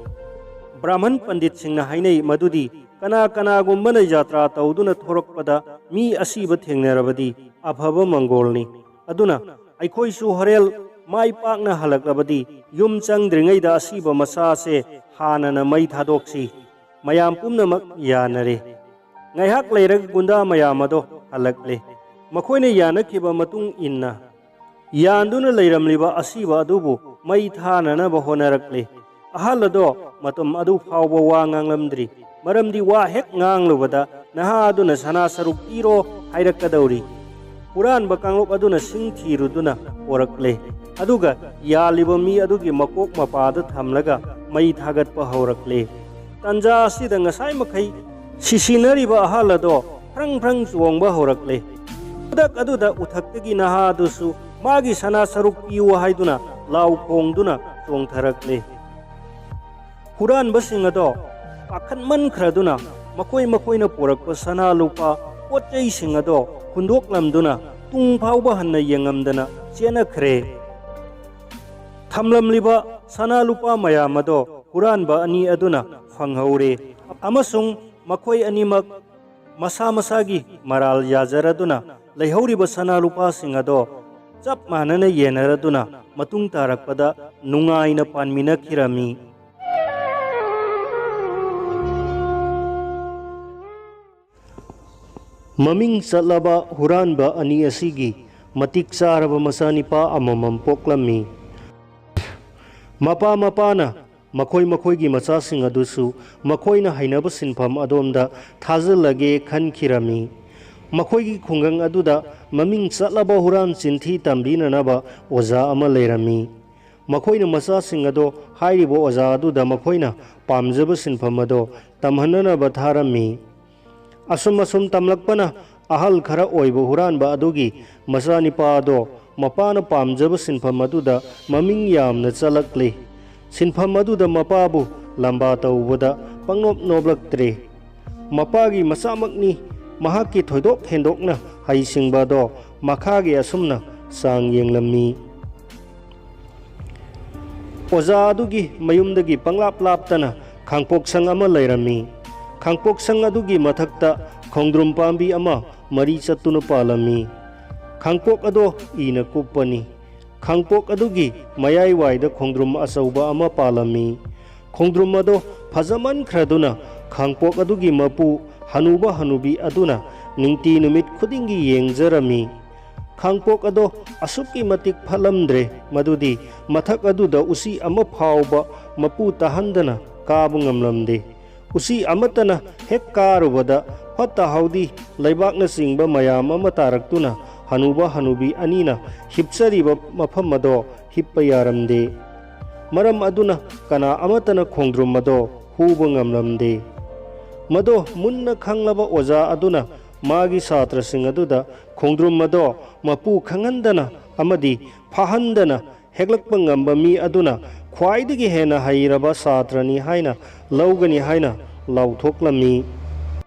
ꯕ꯭ꯔꯥꯍꯃꯟ ꯄꯟꯗꯤꯠꯁꯤꯡꯅ ꯍꯥꯏꯅꯩ ꯃꯗꯨꯗꯤ ꯀꯅꯥ ꯀꯅꯥꯒꯨꯝꯕꯅ ꯌꯥꯇ꯭ꯔꯥ ꯇꯧꯗꯨꯅ ꯊꯣꯔꯛꯄꯗ ꯃꯤ ꯑꯁꯤꯕ ꯊꯦꯡꯅꯔꯕꯗꯤ ꯑꯐꯕ ꯃꯪꯒꯣꯜꯅꯤ꯫ ꯑꯗꯨꯅ ꯑꯩꯈꯣꯏꯁꯨ ꯍꯣꯔꯦꯜ ꯃꯥꯏ ꯄꯥꯛꯅ ꯍꯜꯂꯛꯂꯕꯗꯤ ꯌꯨꯝ ꯆꯪꯗ꯭ꯔꯤꯉꯩꯗ ꯑꯁꯤꯕ ꯃꯁꯥꯁꯦ ꯍꯥꯟꯅꯅ ꯃꯩ ꯊꯥꯗꯣꯛꯁꯤ꯫ ꯃꯌꯥꯝ ꯄꯨꯝꯅꯃꯛ ꯌꯥꯅꯔꯦ꯫ ꯉꯥꯏꯍꯥꯛ ꯂꯩꯔꯒ ꯒꯨꯟꯗꯥ ꯃꯌꯥꯝ ꯑꯗꯣ ꯍꯜꯂꯛꯂꯦ꯫ ꯃꯈꯣꯏꯅ ꯌꯥꯅꯈꯤꯕ ꯃꯇꯨꯡ ꯏꯟꯅ ꯌꯥꯟꯗꯨꯅ ꯂꯩꯔꯝꯂꯤꯕ ꯑꯁꯤꯕ ꯑꯗꯨꯕꯨ ꯃꯩ ꯊꯥꯅꯅꯕ ꯍꯣꯠꯅꯔꯛꯂꯦ꯫ ꯑꯍꯜ ꯑꯗꯣ ꯃꯇꯝ ꯑꯗꯨ ꯐꯥꯎꯕ ꯋꯥ ꯉꯥꯡꯂꯝꯗ꯭ꯔꯤ꯫ ꯃꯔꯝꯗꯤ ꯋꯥ ꯍꯦꯛ ꯉꯥꯡꯂꯨꯕꯗ ꯅꯍꯥ ꯑꯗꯨꯅ ꯁꯅꯥ ꯁꯔꯨꯛ ꯄꯤꯔꯣ ꯍꯥꯏꯔꯛꯀꯗꯧꯔꯤ꯫ ꯍꯨꯔꯥꯟꯕ ꯀꯥꯡꯂꯨꯞ ꯑꯗꯨꯅ ꯁꯤꯡ ꯊꯤꯔꯨꯗꯨꯅ ꯄꯣꯔꯛꯂꯦ꯫ ꯑꯗꯨꯒ ꯌꯥꯜꯂꯤꯕ ꯃꯤ ꯑꯗꯨꯒꯤ ꯃꯀꯣꯛ ꯃꯄꯥꯗ ꯊꯝꯂꯒ ꯃꯩ ꯊꯥꯒꯠꯄ ꯍꯧꯔꯛꯂꯦ꯫ ꯇꯥꯟꯖꯥ ꯑꯁꯤꯗ ꯉꯁꯥꯏ ꯃꯈꯩ ꯁꯤꯁꯤꯟꯅꯔꯤꯕ ꯑꯍꯜ ꯑꯗꯣ ꯐ꯭ꯔꯪ ꯐ꯭ꯔꯪ ꯆꯣꯡꯕ ꯍꯧꯔꯛꯂꯦ꯫ ꯈꯨꯗꯛ ꯑꯗꯨꯗ ꯎꯊꯛꯇꯒꯤ ꯅꯍꯥꯗꯨꯁꯨ ꯃꯥꯒꯤ ꯁꯅꯥ ꯁꯔꯨꯛ ꯄꯤꯌꯨ ꯍꯥꯏꯗꯨꯅ ꯂꯥꯎ ꯈꯣꯡꯗꯨꯅ ꯆꯣꯡꯊꯔꯛꯂꯦ꯫ ꯍꯨꯔꯥꯟꯕꯁꯤꯡ ꯑꯗꯣ ꯄꯥꯈꯠꯃꯟꯈ꯭ꯔꯗꯨꯅ ꯃꯈꯣꯏ ꯃꯈꯣꯏꯅ ꯄꯨꯔꯛꯄ ꯁꯅꯥ ꯂꯨꯄꯥ ꯄꯣꯠ ꯆꯩꯁꯤꯡ ꯑꯗꯣ ꯍꯨꯟꯗꯣꯛꯂꯝꯗꯨꯅ ꯇꯨꯡ ꯐꯥꯎꯕ ꯍꯟꯅ ꯌꯦꯡꯉꯝꯗꯅ ꯆꯦꯟꯅꯈ꯭ꯔꯦ꯫ ꯊꯝꯂꯝꯂꯤꯕ ꯁꯅꯥ ꯂꯨꯄꯥ ꯃꯌꯥꯝ ꯑꯗꯣ ꯍꯨꯔꯥꯟꯕ ꯑꯅꯤ ꯑꯗꯨꯅ ꯐꯪꯍꯧꯔꯦ ꯑꯃꯁꯨꯡ ꯃꯈꯣꯏ ꯑꯅꯤꯃꯛ ꯃꯁꯥ ꯃꯁꯥꯒꯤ ꯃꯔꯥꯜ ꯌꯥꯖꯔꯗꯨꯅ ꯂꯩꯍꯧꯔꯤꯕ ꯁꯅꯥ ꯂꯨꯄꯥꯁꯤꯡ ꯑꯗꯣ ꯆꯞ ꯃꯥꯟꯅꯅ ꯌꯦꯟꯅꯔꯗꯨꯅ ꯃꯇꯨꯡ ꯇꯥꯔꯛꯄꯗ ꯅꯨꯡꯉꯥꯏꯅ ꯄꯥꯟꯃꯤꯟꯅꯈꯤꯔꯝꯃꯤ꯫ ꯃꯃꯤꯡ ꯆꯠꯂꯕ ꯍꯨꯔꯥꯟꯕ ꯑꯅꯤ ꯑꯁꯤꯒꯤ ꯃꯇꯤꯛ ꯆꯥꯔꯕ ꯃꯆꯥꯅꯤꯄꯥ ꯑꯃꯃꯝ ꯄꯣꯛꯂꯝꯃꯤ꯫ ꯃꯄꯥ ꯃꯄꯥꯅ ꯃꯈꯣꯏ ꯃꯈꯣꯏꯒꯤ ꯃꯆꯥꯁꯤꯡ ꯑꯗꯨꯁꯨ ꯃꯈꯣꯏꯅ ꯍꯩꯅꯕ ꯁꯤꯟꯐꯝ ꯑꯗꯣꯝꯗ ꯊꯥꯖꯤꯜꯂꯒꯦ ꯈꯟꯈꯤꯔꯝꯃꯤ꯫ ꯃꯈꯣꯏꯒꯤ ꯈꯨꯡꯒꯪ ꯑꯗꯨꯗ ꯃꯃꯤꯡ ꯆꯠꯂꯕ ꯍꯨꯔꯥꯟ ꯆꯤꯟꯊꯤ ꯇꯝꯕꯤꯅꯅꯕ ꯑꯣꯖꯥ ꯑꯃ ꯂꯩꯔꯝꯃꯤ꯫ ꯃꯈꯣꯏꯅ ꯃꯆꯥꯁꯤꯡ ꯑꯗꯣ ꯍꯥꯏꯔꯤꯕ ꯑꯣꯖꯥ ꯑꯗꯨꯗ ꯃꯈꯣꯏꯅ ꯄꯥꯝꯖꯕ ꯁꯤꯟꯐꯝ ꯑꯗꯣ ꯇꯝꯍꯟꯅꯅꯕ ꯊꯥꯔꯝꯃꯤ꯫ ꯑꯁꯨꯝ ꯑꯁꯨꯝ ꯇꯝꯂꯛꯄꯅ ꯑꯍꯜ ꯈꯔ ꯑꯣꯏꯕ ꯍꯨꯔꯥꯟꯕ ꯑꯗꯨꯒꯤ ꯃꯆꯥꯅꯤꯄꯥ ꯑꯗꯣ ꯃꯄꯥꯅ ꯄꯥꯝꯖꯕ ꯁꯤꯟꯐꯝ ꯑꯗꯨꯗ ꯃꯃꯤꯡ ꯌꯥꯝꯅ ꯆꯠꯂꯛꯂꯤ꯫ ꯁꯤꯟꯐꯝ ꯑꯗꯨꯗ ꯃꯄꯥꯕꯨ ꯂꯝꯕꯥ ꯇꯧꯕꯗ ꯄꯪꯅꯣꯞ ꯅꯣꯞꯂꯛꯇ꯭ꯔꯦ꯫ ꯃꯄꯥꯒꯤ ꯃꯆꯥꯃꯛꯅꯤ, ꯃꯍꯥꯛꯀꯤ ꯊꯣꯏꯗꯣꯛ ꯍꯦꯟꯗꯣꯛꯅ ꯍꯩꯁꯤꯡꯕ ꯑꯗꯣ ꯃꯈꯥꯒꯤ ꯑꯁꯨꯝꯅ ꯆꯥꯡ ꯌꯦꯡꯂꯝꯃꯤ꯫ ꯑꯣꯖꯥ ꯑꯗꯨꯒꯤ ꯃꯌꯨꯝꯗꯒꯤ ꯄꯪꯂꯥꯞ ꯂꯥꯞꯇꯅ ꯈꯥꯡꯄꯣꯛꯁꯪ ꯑꯃ ꯂꯩꯔꯝꯃꯤ꯫ ꯈꯥꯡꯄꯣꯛꯁꯪ ꯑꯗꯨꯒꯤ ꯃꯊꯛꯇ ꯈꯣꯡꯗ꯭ꯔꯨꯝ ꯄꯥꯝꯕꯤ ꯑꯃ ꯃꯔꯤ ꯆꯠꯇꯨꯅ ꯄꯥꯜꯂꯝꯃꯤ꯫ ꯈꯥꯡꯄꯣꯛ ꯑꯗꯣ ꯏꯅ ꯀꯨꯞꯄꯅꯤ꯫ ꯈꯥꯡꯄꯣꯛ ꯑꯗꯨꯒꯤ ꯃꯌꯥꯏꯋꯥꯏꯗ ꯈꯣꯡꯗ꯭ꯔꯨꯝ ꯑꯆꯧꯕ ꯑꯃ ꯄꯥꯜꯂꯝꯃꯤ꯫ ꯈꯣꯡꯗ꯭ꯔꯨꯝ ꯑꯗꯣ ꯐꯖꯃꯟꯈ꯭ꯔꯗꯨꯅ ꯈꯥꯡꯄꯣꯛ ꯑꯗꯨꯒꯤ ꯃꯄꯨ ꯍꯅꯨꯕ ꯍꯅꯨꯕꯤ ꯑꯗꯨꯅ ꯅꯤꯡꯇꯤ ꯅꯨꯃꯤꯠ ꯈꯨꯗꯤꯡꯒꯤ ꯌꯦꯡꯖꯔꯝꯃꯤ꯫ ꯈꯥꯡꯄꯣꯛ ꯑꯗꯣ ꯑꯁꯨꯛꯀꯤ ꯃꯇꯤꯛ ꯐꯠꯂꯝꯗ꯭ꯔꯦ ꯃꯗꯨꯗꯤ ꯃꯊꯛ ꯑꯗꯨꯗ ꯎꯆꯤ ꯑꯃ ꯐꯥꯎꯕ ꯃꯄꯨ ꯇꯥꯍꯟꯗꯅ ꯀꯥꯕ ꯉꯝꯂꯝꯗꯦ꯫ ꯎꯆꯤ ꯑꯃꯠꯇꯅ ꯍꯦꯛ ꯀꯥꯔꯨꯕꯗ ꯐꯠꯇ ꯍꯥꯎꯗꯤ ꯂꯩꯕꯥꯛꯅꯆꯤꯡꯕ ꯃꯌꯥꯝ ꯑꯃ ꯇꯥꯔꯛꯇꯨꯅ ꯍꯅꯨꯕ ꯍꯅꯨꯕꯤ ꯑꯅꯤꯅ ꯍꯤꯞꯆꯔꯤꯕ ꯃꯐꯝ ꯑꯗꯣ ꯍꯤꯞꯄ ꯌꯥꯔꯝꯗꯦ꯫ ꯃꯔꯝ ꯑꯗꯨꯅ ꯀꯅꯥ ꯑꯃꯠꯇꯅ ꯈꯣꯡꯗ꯭ꯔꯨꯝ ꯑꯗꯣ ꯍꯨꯕ ꯉꯝꯂꯝꯗꯦ꯫ ꯃꯗꯣ ꯃꯨꯟꯅ ꯈꯪꯂꯕ ꯑꯣꯖꯥ ꯑꯗꯨꯅ ꯃꯥꯒꯤ ꯁꯥꯇ꯭ꯔꯁꯤꯡ ꯑꯗꯨꯗ ꯈꯣꯡꯗ꯭ꯔꯨꯝ ꯑꯗꯣ ꯃꯄꯨ ꯈꯪꯍꯟꯗꯅ ꯑꯃꯗꯤ ꯐꯥꯍꯟꯗꯅ ꯍꯦꯛꯂꯛꯄ ꯉꯝꯕ ꯃꯤ ꯑꯗꯨꯅ ꯈ꯭ꯋꯥꯏꯗꯒꯤ ꯍꯦꯟꯅ ꯍꯩꯔꯕ ꯁꯥꯇ꯭ꯔꯅꯤ ꯍꯥꯏꯅ ꯂꯧꯒꯅꯤ ꯍꯥꯏꯅ ꯂꯥꯎꯊꯣꯛꯂꯝꯃꯤ꯫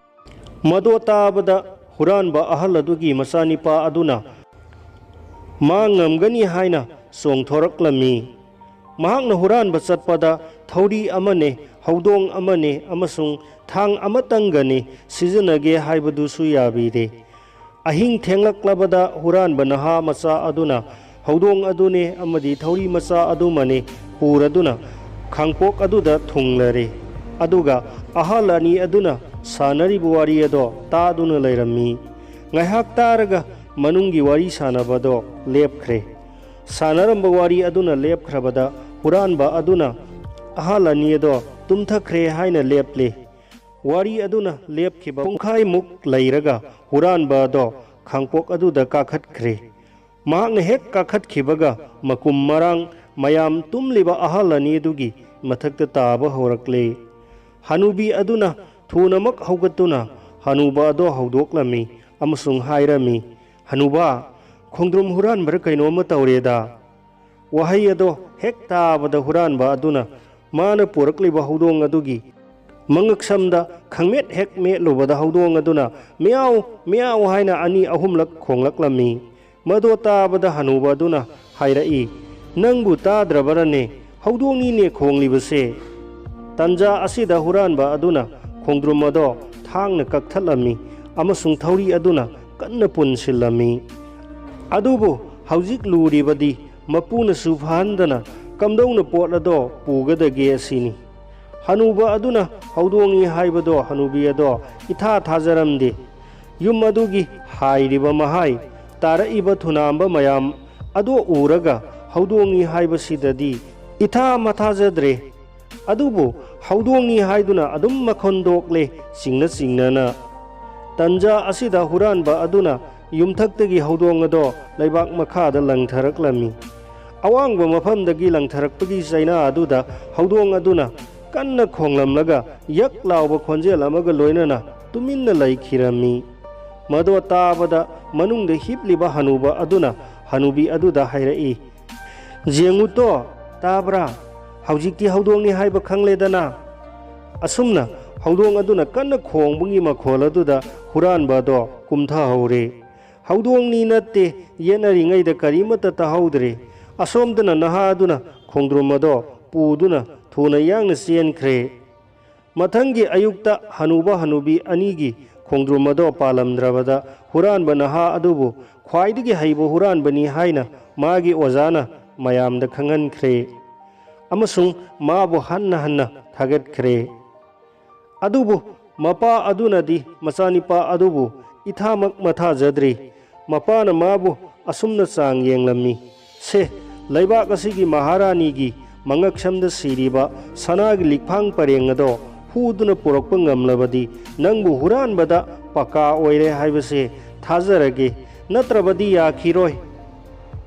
ꯃꯗꯣ ꯇꯥꯕꯗ ꯍꯨꯔꯥꯟꯕ ꯑꯍꯜ ꯑꯗꯨꯒꯤ ꯃꯆꯥꯅꯤꯄꯥ ꯑꯗꯨꯅ ꯃꯥ ꯉꯝꯒꯅꯤ ꯍꯥꯏꯅ ꯆꯣꯡꯊꯣꯔꯛꯂꯝꯃꯤ꯫ ꯃꯍꯥꯛꯅ ꯍꯨꯔꯥꯟꯕ ꯆꯠꯄꯗ ꯊꯧꯔꯤ ꯑꯃꯅꯦ, ꯍꯧꯗꯣꯡ ꯑꯃꯅꯦ ꯑꯃꯁꯨꯡ ꯊꯥꯡ ꯑꯃꯇꯪꯒꯅꯤ ꯁꯤꯖꯤꯟꯅꯒꯦ ꯍꯥꯏꯕꯗꯨꯁꯨ ꯌꯥꯕꯤꯔꯦ꯫ ꯑꯍꯤꯡ ꯊꯦꯡꯂꯛꯂꯕꯗ ꯍꯨꯔꯥꯟꯕ ꯅꯍꯥ ꯃꯆꯥ ꯑꯗꯨꯅ ꯍꯧꯗꯣꯡ ꯑꯗꯨꯅꯦ ꯑꯃꯗꯤ ꯊꯧꯔꯤ ꯃꯆꯥ ꯑꯗꯨꯃꯅꯦ ꯄꯨꯔꯗꯨꯅ ꯈꯥꯡꯄꯣꯛ ꯑꯗꯨꯗ ꯊꯨꯡꯂꯔꯦ꯫ ꯑꯗꯨꯒ ꯑꯍꯜ ꯑꯅꯤ ꯑꯗꯨꯅ ꯁꯥꯟꯅꯔꯤꯕ ꯋꯥꯔꯤ ꯑꯗꯣ ꯇꯥꯗꯨꯅ ꯂꯩꯔꯝꯃꯤ꯫ ꯉꯥꯏꯍꯥꯛ ꯇꯥꯔꯒ ꯃꯅꯨꯡꯒꯤ ꯋꯥꯔꯤ ꯁꯥꯟꯅꯕꯗꯣ ꯂꯦꯞꯈ꯭ꯔꯦ꯫ ꯁꯥꯟꯅꯔꯝꯕ ꯋꯥꯔꯤ ꯑꯗꯨꯅ ꯂꯦꯞꯈ꯭ꯔꯕꯗ ꯍꯨꯔꯥꯟꯕ ꯑꯗꯨꯅ ꯑꯍꯜ ꯑꯅꯤ ꯑꯗꯣ ꯇꯨꯝꯊꯈ꯭ꯔꯦ ꯍꯥꯏꯅ ꯂꯦꯞꯂꯦ꯫ ꯋꯥꯔꯤ ꯑꯗꯨꯅ ꯂꯦꯞꯈꯤꯕ ꯄꯨꯡꯈꯥꯏꯃꯨꯛ ꯂꯩꯔꯒ ꯍꯨꯔꯥꯟꯕ ꯑꯗꯣ ꯈꯥꯡꯄꯣꯛ ꯑꯗꯨꯗ ꯀꯥꯈꯠꯈ꯭ꯔꯦ꯫ ꯃꯍꯥꯛꯅ ꯍꯦꯛ ꯀꯥꯈꯠꯈꯤꯕꯒ ꯃꯀꯨꯝ ꯃꯔꯥꯡ ꯃꯌꯥꯝ ꯇꯨꯝꯂꯤꯕ ꯑꯍꯜ ꯑꯅꯤꯗꯨꯒꯤ ꯃꯊꯛꯇ ꯇꯥꯕ ꯍꯧꯔꯛꯂꯦ꯫ ꯍꯅꯨꯕꯤ ꯑꯗꯨꯅ ꯊꯨꯅꯃꯛ ꯍꯧꯒꯠꯇꯨꯅ ꯍꯅꯨꯕ ꯑꯗꯣ ꯍꯧꯗꯣꯛꯂꯝꯃꯤ ꯑꯃꯁꯨꯡ ꯍꯥꯏꯔꯝꯃꯤ, "ꯍꯅꯨꯕ, ꯈꯣꯡꯗ꯭ꯔꯨꯝ ꯍꯨꯔꯥꯟꯕ꯭ꯔꯥ ꯀꯩꯅꯣꯝꯃ ꯇꯧꯔꯦꯗ!" ꯋꯥꯍꯩ ꯑꯗꯣ ꯍꯦꯛ ꯇꯥꯕꯗ ꯍꯨꯔꯥꯟꯕ ꯑꯗꯨꯅ ꯃꯥꯅ ꯄꯨꯔꯛꯂꯤꯕ ꯍꯧꯗꯣꯡ ꯑꯗꯨꯒꯤ ꯃꯉꯛꯁꯝꯗ ꯈꯪꯃꯦꯠ ꯍꯦꯛ ꯃꯦꯠꯂꯨꯕꯗ ꯍꯧꯗꯣꯡ ꯑꯗꯨꯅ "ꯃꯤꯌꯥꯎ, ꯃꯤꯌꯥꯎ" ꯍꯥꯏꯅ ꯑꯅꯤ ꯑꯍꯨꯝꯂꯛ ꯈꯣꯡꯂꯛꯂꯝꯃꯤ꯫ ꯃꯗꯣ ꯇꯥꯕꯗ ꯍꯅꯨꯕ ꯑꯗꯨꯅ ꯍꯥꯏꯔꯛꯏ, "ꯅꯪꯕꯨ ꯇꯥꯗ꯭ꯔꯕꯔꯅꯦ? ꯍꯧꯗꯣꯡꯅꯤꯅꯦ ꯈꯣꯡꯂꯤꯕꯁꯦ!" ꯇꯟꯖꯥ ꯑꯁꯤꯗ ꯍꯨꯔꯥꯟꯕ ꯑꯗꯨꯅ ꯈꯣꯡꯗ꯭ꯔꯨꯝ ꯑꯗꯣ ꯊꯥꯡꯅ ꯀꯛꯊꯠꯂꯝꯃꯤ ꯑꯃꯁꯨꯡ ꯊꯧꯔꯤ ꯑꯗꯨꯅ ꯀꯟꯅ ꯄꯨꯟꯁꯤꯜꯂꯝꯃꯤ꯫ ꯑꯗꯨꯕꯨ ꯍꯧꯖꯤꯛ ꯂꯨꯔꯤꯕꯗꯤ ꯃꯄꯨꯅꯁꯨ ꯐꯥꯍꯟꯗꯅ ꯀꯝꯗꯧꯅ ꯄꯣꯠ ꯑꯗꯣ ꯄꯨꯒꯗꯒꯦ ꯑꯁꯤꯅꯤ꯫ ꯍꯅꯨꯕ ꯑꯗꯨꯅ ꯍꯧꯗꯣꯡꯅꯤ ꯍꯥꯏꯕꯗꯣ ꯍꯅꯨꯕꯤ ꯑꯗꯣ ꯏꯊꯥ ꯊꯥꯖꯔꯝꯗꯦ꯫ ꯌꯨꯝ ꯑꯗꯨꯒꯤ ꯍꯥꯏꯔꯤꯕ ꯃꯍꯥꯏ ꯇꯥꯔꯛꯏꯕ ꯊꯨꯅꯥꯝꯕ ꯃꯌꯥꯝ ꯑꯗꯣ ꯎꯔꯒ ꯍꯧꯗꯣꯡꯅꯤ ꯍꯥꯏꯕꯁꯤꯗꯗꯤ ꯏꯊꯥ ꯃꯊꯥꯖꯗ꯭ꯔꯦ꯫ ꯑꯗꯨꯕꯨ ꯍꯧꯗꯣꯡꯅꯤ ꯍꯥꯏꯗꯨꯅ ꯑꯗꯨꯝ ꯃꯈꯣꯟ ꯗꯣꯛꯂꯦ, ꯆꯤꯡꯅ ꯆꯤꯡꯅꯅ꯫ ꯇꯟꯖꯥ ꯑꯁꯤꯗ ꯍꯨꯔꯥꯟꯕ ꯑꯗꯨꯅ ꯌꯨꯝꯊꯛꯇꯒꯤ ꯍꯧꯗꯣꯡ ꯑꯗꯣ ꯂꯩꯕꯥꯛ ꯃꯈꯥꯗ ꯂꯪꯊꯔꯛꯂꯝꯃꯤ꯫ ꯑꯋꯥꯡꯕ ꯃꯐꯝꯗꯒꯤ ꯂꯪꯊꯔꯛꯄꯒꯤ ꯆꯩꯅꯥ ꯑꯗꯨꯗ ꯍꯧꯗꯣꯡ ꯑꯗꯨꯅ ꯀꯟꯅ ꯈꯣꯡꯂꯝꯂꯒ ꯌꯛ ꯂꯥꯎꯕ ꯈꯣꯟꯖꯦꯜ ꯑꯃꯒ ꯂꯣꯏꯅꯅ ꯇꯨꯃꯤꯟꯅ ꯂꯩꯈꯤꯔꯝꯃꯤ꯫ ꯃꯗꯣ ꯇꯥꯕꯗ ꯃꯅꯨꯡꯗ ꯍꯤꯞꯂꯤꯕ ꯍꯅꯨꯕ ꯑꯗꯨꯅ ꯍꯅꯨꯕꯤ ꯑꯗꯨꯗ ꯍꯥꯏꯔꯛꯏ, "ꯌꯦꯡꯉꯨꯇꯣ, ꯇꯥꯕ꯭ꯔꯥ? ꯍꯧꯖꯤꯛꯇꯤ ꯍꯧꯗꯣꯡꯅꯤ ꯍꯥꯏꯕ ꯈꯪꯂꯦꯗꯅ?" ꯑꯁꯨꯝꯅ ꯍꯧꯗꯣꯡ ꯑꯗꯨꯅ ꯀꯟꯅ ꯈꯣꯡꯕꯒꯤ ꯃꯈꯣꯜ ꯑꯗꯨꯗ ꯍꯨꯔꯥꯟꯕ ꯑꯗꯣ ꯀꯨꯝꯊꯍꯧꯔꯦ꯫ "ꯍꯧꯗꯣꯡꯅꯤ ꯅꯠꯇꯦ, ꯌꯦꯠꯅꯔꯤꯉꯩꯗ ꯀꯔꯤꯃꯠꯇ ꯇꯥꯍꯧꯗ꯭ꯔꯦ꯫ ꯑꯁꯣꯝꯗꯅ ꯅꯍꯥ ꯑꯗꯨꯅ ꯈꯣꯡꯗ꯭ꯔꯨꯝ ꯑꯗꯣ ꯄꯨꯗꯨꯅ ꯊꯨꯅ ꯌꯥꯡꯅ ꯆꯦꯟꯈ꯭ꯔꯦ꯫" ꯃꯊꯪꯒꯤ ꯑꯌꯨꯛꯇ ꯍꯅꯨꯕ ꯍꯅꯨꯕꯤ ꯑꯅꯤꯒꯤ ꯈꯣꯡꯗ꯭ꯔꯨꯝ ꯑꯗꯣ ꯄꯥꯜꯂꯝꯗ꯭ꯔꯕꯗ ꯍꯨꯔꯥꯟꯕ ꯅꯍꯥ ꯑꯗꯨꯕꯨ ꯈ꯭ꯋꯥꯏꯗꯒꯤ ꯍꯩꯕ ꯍꯨꯔꯥꯟꯕꯅꯤ ꯍꯥꯏꯅ ꯃꯥꯒꯤ ꯑꯣꯖꯥꯅ ꯃꯌꯥꯝꯗ ꯈꯪꯍꯟꯈ꯭ꯔꯦ ꯑꯃꯁꯨꯡ ꯃꯥꯕꯨ ꯍꯟꯅ ꯍꯟꯅ ꯊꯥꯒꯠꯈ꯭ꯔꯦ꯫ ꯑꯗꯨꯕꯨ ꯃꯄꯥ ꯑꯗꯨꯅꯗꯤ ꯃꯆꯥꯅꯤꯄꯥ ꯑꯗꯨꯕꯨ ꯏꯊꯥꯃꯛ ꯃꯊꯥꯖꯗ꯭ꯔꯤ꯫ ꯃꯄꯥꯅ ꯃꯥꯕꯨ ꯑꯁꯨꯝꯅ ꯆꯥꯡ ꯌꯦꯡꯂꯝꯃꯤ, "ꯁꯦ, ꯂꯩꯕꯥꯛ ꯑꯁꯤꯒꯤ ꯃꯍꯥꯔꯥꯅꯤꯒꯤ ꯃꯉꯛꯁꯝꯗ ꯁꯤꯔꯤꯕ ꯁꯅꯥꯒꯤ ꯂꯤꯛꯐꯥꯡ ꯄꯔꯦꯡ ꯑꯗꯣ ꯍꯨꯗꯨꯅ ꯄꯨꯔꯛꯄ ꯉꯝꯂꯕꯗꯤ ꯅꯪꯕꯨ ꯍꯨꯔꯥꯟꯕꯗ ꯄꯀꯥ ꯑꯣꯏꯔꯦ ꯍꯥꯏꯕꯁꯦ ꯊꯥꯖꯔꯒꯦ, ꯅꯠꯇ꯭ꯔꯕꯗꯤ ꯌꯥꯈꯤꯔꯣꯏ꯫"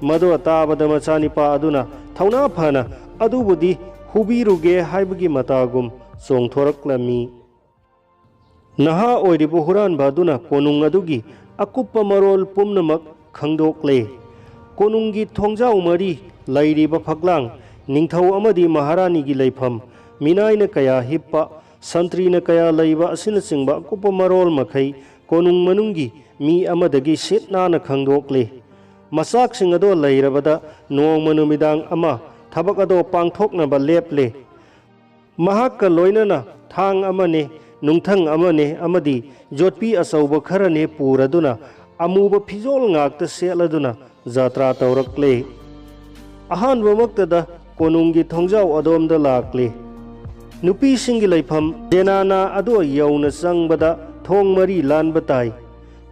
ꯃꯗꯨ ꯇꯥꯕꯗ ꯃꯆꯥꯅꯤꯄꯥ ꯑꯗꯨꯅ ꯊꯧꯅꯥ ꯐꯅ ꯑꯗꯨꯕꯨꯗꯤ ꯍꯨꯕꯤꯔꯨꯒꯦ ꯍꯥꯏꯕꯒꯤ ꯃꯇꯥꯒꯨꯝ ꯆꯣꯡꯊꯣꯔꯛꯂꯝꯃꯤ꯫ ꯅꯍꯥ ꯑꯣꯏꯔꯤꯕ ꯍꯨꯔꯥꯟꯕ ꯑꯗꯨꯅ ꯀꯣꯅꯨꯡ ꯑꯗꯨꯒꯤ ꯑꯀꯨꯞꯄ ꯃꯔꯣꯜ ꯄꯨꯝꯅꯃꯛ ꯈꯪꯗꯣꯛꯂꯦ꯫ ꯀꯣꯅꯨꯡꯒꯤ ꯊꯣꯡꯖꯥꯎ ꯃꯔꯤ, ꯂꯩꯔꯤꯕ ꯐꯛꯂꯥꯡ, ꯅꯤꯡꯊꯧ ꯑꯃꯗꯤ ꯃꯍꯥꯔꯥꯅꯤꯒꯤ ꯂꯩꯐꯝ, ꯃꯤꯅꯥꯏꯅ ꯀꯌꯥ ꯍꯤꯞꯄ, ꯁꯟꯇ꯭ꯔꯤꯅ ꯀꯌꯥ ꯂꯩꯕ ꯑꯁꯤꯅꯆꯤꯡꯕ ꯑꯀꯨꯞꯄ ꯃꯔꯣꯜ ꯃꯈꯩ ꯀꯣꯅꯨꯡ ꯃꯅꯨꯡꯒꯤ ꯃꯤ ꯑꯃꯗꯒꯤ ꯁꯤꯠ ꯅꯥꯟꯅ ꯈꯪꯗꯣꯛꯂꯦ꯫ ꯃꯆꯥꯛꯁꯤꯡ ꯑꯗꯣ ꯂꯩꯔꯕꯗ ꯅꯣꯡꯃ ꯅꯨꯃꯤꯗꯥꯡ ꯑꯃ ꯊꯕꯛ ꯑꯗꯣ ꯄꯥꯡꯊꯣꯛꯅꯕ ꯂꯦꯞꯂꯦ꯫ ꯃꯍꯥꯛꯀ ꯂꯣꯏꯅꯅ ꯊꯥꯡ ꯑꯃꯅꯦ, ꯅꯨꯡꯊꯪ ꯑꯃꯅꯦ ꯑꯃꯗꯤ ꯌꯣꯠꯄꯤ ꯑꯆꯧꯕ ꯈꯔꯅꯦ ꯄꯨꯔꯗꯨꯅ ꯑꯃꯨꯕ ꯐꯤꯖꯣꯜ ꯉꯥꯛꯇ ꯁꯦꯠꯂꯗꯨꯅ ꯖꯥꯇ꯭ꯔꯥ ꯇꯧꯔꯛꯂꯦ꯫ ꯑꯍꯥꯟꯕꯃꯛꯇꯗ ꯀꯣꯅꯨꯡꯒꯤ ꯊꯣꯡꯖꯥꯎ ꯑꯗꯣꯝꯗ ꯂꯥꯛꯂꯦ꯫ ꯅꯨꯄꯤꯁꯤꯡꯒꯤ ꯂꯩꯐꯝ ꯖꯦꯅꯥꯅꯥ ꯑꯗꯣ ꯌꯧꯅ ꯆꯪꯕꯗ ꯊꯣꯡ ꯃꯔꯤ ꯂꯥꯟꯕ ꯇꯥꯏ꯫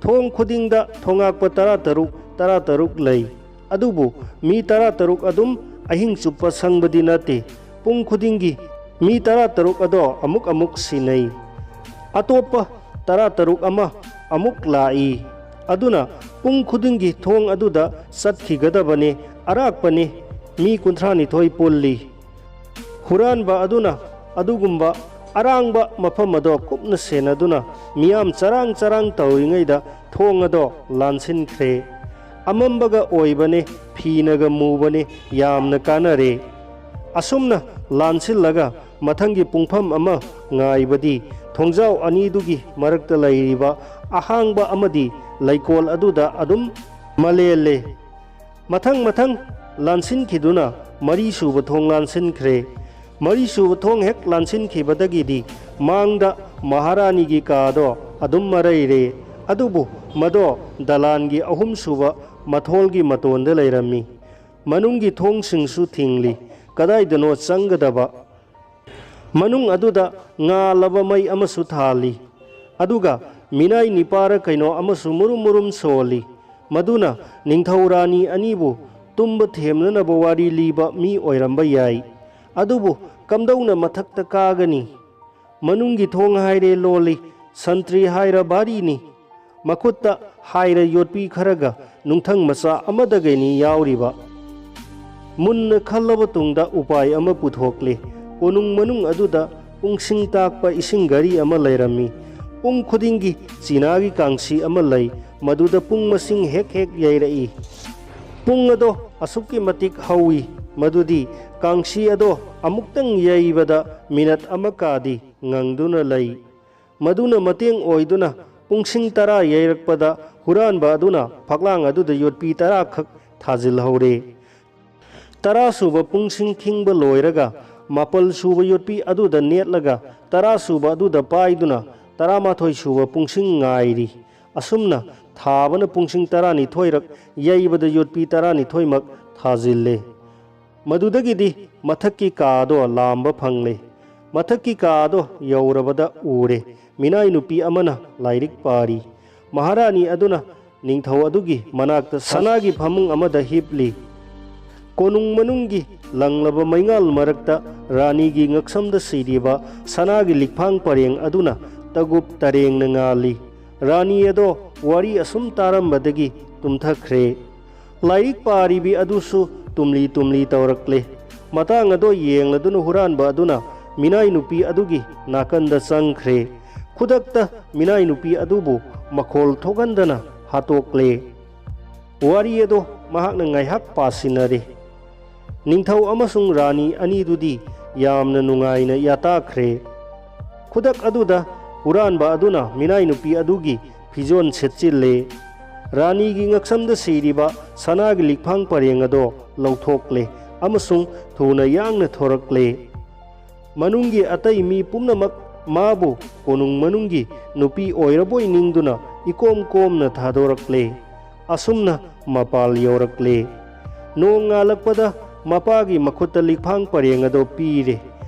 ꯊꯣꯡ ꯈꯨꯗꯤꯡꯗ ꯊꯣꯉꯥꯛꯄ ꯇꯔꯥꯇꯔꯨꯛ, ꯇꯔꯥꯇꯔꯨꯛ ꯂꯩ꯫ ꯑꯗꯨꯕꯨ ꯃꯤ ꯇꯔꯥꯇꯔꯨꯛ ꯑꯗꯨꯝ ꯑꯍꯤꯡ ꯆꯨꯞꯄ ꯁꯪꯕꯗꯤ ꯅꯠꯇꯦ꯫ ꯄꯨꯡ ꯈꯨꯗꯤꯡꯒꯤ ꯃꯤ ꯇꯔꯥꯇꯔꯨꯛ ꯑꯗꯣ ꯑꯃꯨꯛ ꯑꯃꯨꯛ ꯁꯤꯟꯅꯩ꯫ ꯑꯇꯣꯞꯄ ꯇꯔꯥꯇꯔꯨꯛ ꯑꯃ ꯑꯃꯨꯛ ꯂꯥꯛꯏ꯫ ꯑꯗꯨꯅ ꯄꯨꯡ ꯈꯨꯗꯤꯡꯒꯤ ꯊꯣꯡ ꯑꯗꯨꯗ ꯆꯠꯈꯤꯒꯗꯕꯅꯤ, ꯑꯔꯥꯛꯄꯅꯤ꯫ ꯃꯤ ꯀꯨꯟꯊ꯭ꯔꯥ ꯅꯤꯊꯣꯏ ꯄꯨꯜꯂꯤ꯫ ꯍꯨꯔꯥꯟꯕ ꯑꯗꯨꯅ ꯑꯗꯨꯒꯨꯝꯕ ꯑꯔꯥꯡꯕ ꯃꯐꯝ ꯑꯗꯣ ꯀꯨꯞꯅ ꯁꯦꯟꯅꯗꯨꯅ ꯃꯤꯌꯥꯝ ꯆꯔꯥꯡ ꯆꯔꯥꯡ ꯇꯧꯔꯤꯉꯩꯗ ꯊꯣꯡ ꯑꯗꯣ ꯂꯥꯟꯁꯤꯟꯈ꯭ꯔꯦ꯫ ꯑꯃꯝꯕꯒ ꯑꯣꯏꯕꯅꯦ, ꯐꯤꯅꯒ ꯃꯨꯕꯅꯦ, ꯌꯥꯝꯅ ꯀꯥꯟꯅꯔꯦ꯫ ꯑꯁꯨꯝꯅ ꯂꯥꯟꯁꯤꯜꯂꯒ ꯃꯊꯪꯒꯤ ꯄꯨꯡꯐꯝ ꯑꯃ ꯉꯥꯏꯕꯗꯤ ꯊꯣꯡꯖꯥꯎ ꯑꯅꯤꯗꯨꯒꯤ ꯃꯔꯛꯇ ꯂꯩꯔꯤꯕ ꯑꯍꯥꯡꯕ ꯑꯃꯗꯤ ꯂꯩꯀꯣꯜ ꯑꯗꯨꯗ ꯑꯗꯨꯝ ꯃꯂꯦꯜꯂꯦ꯫ ꯃꯊꯪ ꯃꯊꯪ ꯂꯥꯟꯁꯤꯟꯈꯤꯗꯨꯅ ꯃꯔꯤꯁꯨꯕ ꯊꯣꯡ ꯂꯥꯟꯁꯤꯟꯈ꯭ꯔꯦ꯫ ꯃꯔꯤꯁꯨꯕ ꯊꯣꯡ ꯍꯦꯛ ꯂꯥꯟꯁꯤꯟꯈꯤꯕꯗꯒꯤꯗꯤ ꯃꯥꯡꯗ ꯃꯍꯥꯔꯥꯅꯤꯒꯤ ꯀꯥꯗꯣ ꯑꯗꯨꯝ ꯃꯔꯩꯔꯦ꯫ ꯑꯗꯨꯕꯨ ꯃꯗꯣ ꯗꯂꯥꯟꯒꯤ ꯑꯍꯨꯝꯁꯨꯕ ꯃꯊꯣꯜꯒꯤ ꯃꯇꯣꯟꯗ ꯂꯩꯔꯝꯃꯤ꯫ ꯃꯅꯨꯡꯒꯤ ꯊꯣꯡꯁꯤꯡꯁꯨ ꯊꯤꯡꯂꯤ꯫ ꯀꯗꯥꯏꯗꯅꯣ ꯆꯪꯒꯗꯕ꯫ ꯃꯅꯨꯡ ꯑꯗꯨꯗ ꯉꯥꯜꯂꯕ ꯃꯩ ꯑꯃꯁꯨ ꯊꯥꯜꯂꯤ꯫ ꯑꯗꯨꯒ ꯃꯤꯅꯥꯏ ꯅꯤꯄꯥꯔ ꯀꯩꯅꯣ ꯑꯃꯁꯨ ꯃꯨꯔꯨꯝ ꯃꯨꯔꯨꯝ ꯁꯣꯜꯂꯤ꯫ ꯃꯗꯨꯅ ꯅꯤꯡꯊꯧ ꯔꯥꯅꯤ ꯑꯅꯤꯕꯨ ꯇꯨꯝꯕ ꯊꯦꯝꯅꯅꯕ ꯋꯥꯔꯤ ꯂꯤꯕ ꯃꯤ ꯑꯣꯏꯔꯝꯕ ꯌꯥꯏ꯫ ꯑꯗꯨꯕꯨ ꯀꯝꯗꯧꯅ ꯃꯊꯛꯇ ꯀꯥꯒꯅꯤ? ꯃꯅꯨꯡꯒꯤ ꯊꯣꯡ ꯍꯥꯏꯔꯦ ꯂꯣꯜꯂꯤ, ꯁꯟꯇ꯭ꯔꯤ ꯍꯥꯏꯔ ꯚꯥꯔꯤꯅꯤ꯫ ꯃꯈꯨꯠꯇ ꯍꯥꯏꯔ ꯌꯣꯠꯄꯤ ꯈꯔꯒ ꯅꯨꯡꯊꯪ ꯃꯆꯥ ꯑꯃꯗꯒꯩꯅꯤ ꯌꯥꯎꯔꯤꯕ꯫ ꯃꯨꯟꯅ ꯈꯜꯂꯕ ꯇꯨꯡꯗ ꯎꯄꯥꯏ ꯑꯃ ꯄꯨꯊꯣꯛꯂꯦ꯫ ꯀꯣꯅꯨꯡ ꯃꯅꯨꯡ ꯑꯗꯨꯗ ꯄꯨꯡꯁꯤꯡ ꯇꯥꯛꯄ ꯏꯁꯤꯡ ꯘꯔꯤ ꯑꯃ ꯂꯩꯔꯝꯃꯤ꯫ ꯄꯨꯡ ꯈꯨꯗꯤꯡꯒꯤ ꯆꯤꯅꯥꯒꯤ ꯀꯥꯡꯁꯤ ꯑꯃ ꯂꯩ, ꯃꯗꯨꯗ ꯄꯨꯡ ꯃꯁꯤꯡ ꯍꯦꯛ ꯍꯦꯛ ꯌꯩꯔꯛꯏ꯫ ꯄꯨꯡ ꯑꯗꯣ ꯑꯁꯨꯛꯀꯤ ꯃꯇꯤꯛ ꯍꯧꯏ, ꯃꯗꯨꯗꯤ ꯀꯥꯡꯁꯤ ꯑꯗꯣ ꯑꯃꯨꯛꯇꯪ ꯌꯩꯕꯗ ꯃꯤꯅꯠ ꯑꯃ ꯀꯥꯗꯤ ꯉꯪꯗꯨꯅ ꯂꯩ꯫ ꯃꯗꯨꯅ ꯃꯇꯦꯡ ꯑꯣꯏꯗꯨꯅ ꯄꯨꯡꯁꯤꯡ ꯇꯔꯥ ꯌꯩꯔꯛꯄꯗ ꯍꯨꯔꯥꯟꯕ ꯑꯗꯨꯅ ꯐꯛꯂꯥꯡ ꯑꯗꯨꯗ ꯌꯣꯠꯄꯤ ꯇꯔꯥ ꯈꯛ ꯊꯥꯖꯤꯜꯍꯧꯔꯦ꯫ ꯇꯔꯥ ꯁꯨꯕ ꯄꯨꯡꯁꯤꯡ ꯈꯤꯡꯕ ꯂꯣꯏꯔꯒ ꯃꯥꯄꯜ ꯁꯨꯕ ꯌꯣꯠꯄꯤ ꯑꯗꯨꯗ ꯅꯦꯠꯂꯒ ꯇꯔꯥ ꯁꯨꯕ ꯑꯗꯨꯗ ꯄꯥꯏꯗꯨꯅ ꯇꯔꯥꯃꯥꯊꯣꯏ ꯁꯨꯕ ꯄꯨꯡꯁꯤꯡ ꯉꯥꯏꯔꯤ꯫ ꯑꯁꯨꯝꯅ ꯊꯥꯕꯅ ꯄꯨꯡꯁꯤꯡ ꯇꯔꯥꯅꯤꯊꯣꯏꯔꯛ ꯌꯩꯕꯗ ꯌꯣꯠꯄꯤ ꯇꯔꯥꯅꯤꯊꯣꯏꯃꯛ ꯊꯥꯖꯤꯜꯂꯦ꯫ ꯃꯗꯨꯗꯒꯤꯗꯤ ꯃꯊꯛꯀꯤ ꯀꯥꯗꯣ ꯂꯥꯝꯕ ꯐꯪꯂꯦ꯫ ꯃꯊꯛꯀꯤ ꯀꯥꯗꯣ ꯌꯧꯔꯕꯗ ꯎꯔꯦ, ꯃꯤꯅꯥꯏ ꯅꯨꯄꯤ ꯑꯃꯅ ꯂꯥꯏꯔꯤꯛ ꯄꯥꯔꯤ꯫ ꯃꯍꯥꯔꯥꯅꯤ ꯑꯗꯨꯅ ꯅꯤꯡꯊꯧ ꯑꯗꯨꯒꯤ ꯃꯅꯥꯛꯇ ꯁꯅꯥꯒꯤ ꯐꯃꯨꯡ ꯑꯃꯗ ꯍꯤꯞꯂꯤ꯫ ꯀꯣꯅꯨꯡ ꯃꯅꯨꯡꯒꯤ ꯂꯪꯂꯕ ꯃꯩꯉꯥꯜ ꯃꯔꯛꯇ ꯔꯥꯅꯤꯒꯤ ꯉꯛꯁꯝꯗ ꯁꯤꯔꯤꯕ ꯁꯅꯥꯒꯤ ꯂꯤꯛꯐꯥꯡ ꯄꯔꯦꯡ ꯑꯗꯨꯅ ꯇꯒꯨꯞ ꯇꯔꯦꯡꯅ ꯉꯥꯜꯂꯤ꯫ ꯔꯥꯅꯤ ꯑꯗꯣ ꯋꯥꯔꯤ ꯑꯁꯨꯝ ꯇꯥꯔꯝꯕꯗꯒꯤ ꯇꯨꯝꯊꯈ꯭ꯔꯦ꯫ ꯂꯥꯏꯔꯤꯛ ꯄꯥꯔꯤꯕꯤ ꯑꯗꯨꯁꯨ ꯇꯨꯝꯂꯤ ꯇꯨꯝꯂꯤ ꯇꯧꯔꯛꯂꯦ꯫ ꯃꯇꯥꯡ ꯑꯗꯣ ꯌꯦꯡꯂꯗꯨꯅ ꯍꯨꯔꯥꯟꯕ ꯑꯗꯨꯅ ꯃꯤꯅꯥꯏ ꯅꯨꯄꯤ ꯑꯗꯨꯒꯤ ꯅꯥꯀꯟꯗ ꯆꯪꯈ꯭ꯔꯦ꯫ ꯈꯨꯗꯛꯇ ꯃꯤꯅꯥꯏ ꯅꯨꯄꯤ ꯑꯗꯨꯕꯨ ꯃꯈꯣꯜ ꯊꯣꯛꯍꯟꯗꯅ ꯍꯥꯠꯇꯣꯛꯂꯦ꯫ ꯋꯥꯔꯤ ꯑꯗꯣ ꯃꯍꯥꯛꯅ ꯉꯥꯏꯍꯥꯛ ꯄꯥꯁꯤꯟꯅꯔꯦ꯫ ꯅꯤꯡꯊꯧ ꯑꯃꯁꯨꯡ ꯔꯥꯅꯤ ꯑꯅꯤꯗꯨꯗꯤ ꯌꯥꯝꯅ ꯅꯨꯡꯉꯥꯏꯅ ꯌꯥꯇꯥꯈ꯭ꯔꯦ꯫ ꯈꯨꯗꯛ ꯑꯗꯨꯗ ꯍꯨꯔꯥꯟꯕ ꯑꯗꯨꯅ ꯃꯤꯅꯥꯏ ꯅꯨꯄꯤ ꯑꯗꯨꯒꯤ ꯐꯤꯖꯣꯜ ꯁꯦꯠꯆꯤꯜꯂꯦ꯫ ꯔꯥꯅꯤꯒꯤ ꯉꯛꯁꯝꯗ ꯁꯤꯔꯤꯕ ꯁꯅꯥꯒꯤ ꯂꯤꯛꯐꯥꯡ ꯄꯔꯦꯡ ꯑꯗꯣ ꯂꯧꯊꯣꯛꯂꯦ ꯑꯃꯁꯨꯡ ꯊꯨꯅ ꯌꯥꯡꯅ ꯊꯣꯔꯛꯂꯦ꯫ ꯃꯅꯨꯡꯒꯤ ꯑꯇꯩ ꯃꯤ ꯄꯨꯝꯅꯃꯛ ꯃꯥꯕꯨ ꯀꯣꯅꯨꯡ ꯃꯅꯨꯡꯒꯤ ꯅꯨꯄꯤ ꯑꯣꯏꯔꯕꯣꯏ ꯅꯤꯡꯗꯨꯅ ꯏꯀꯣꯝ ꯀꯣꯝꯅ ꯊꯥꯗꯣꯔꯛꯂꯦ꯫ ꯑꯁꯨꯝꯅ ꯃꯄꯥꯜ ꯌꯧꯔꯛꯂꯦ꯫ ꯅꯣꯡ ꯉꯥꯜꯂꯛꯄꯗ ꯃꯄꯥꯒꯤ ꯃꯈꯨꯠꯇ ꯂꯤꯛꯐꯥꯡ ꯄꯔꯦꯡ ꯑꯗꯣ ꯄꯤꯔꯦ꯫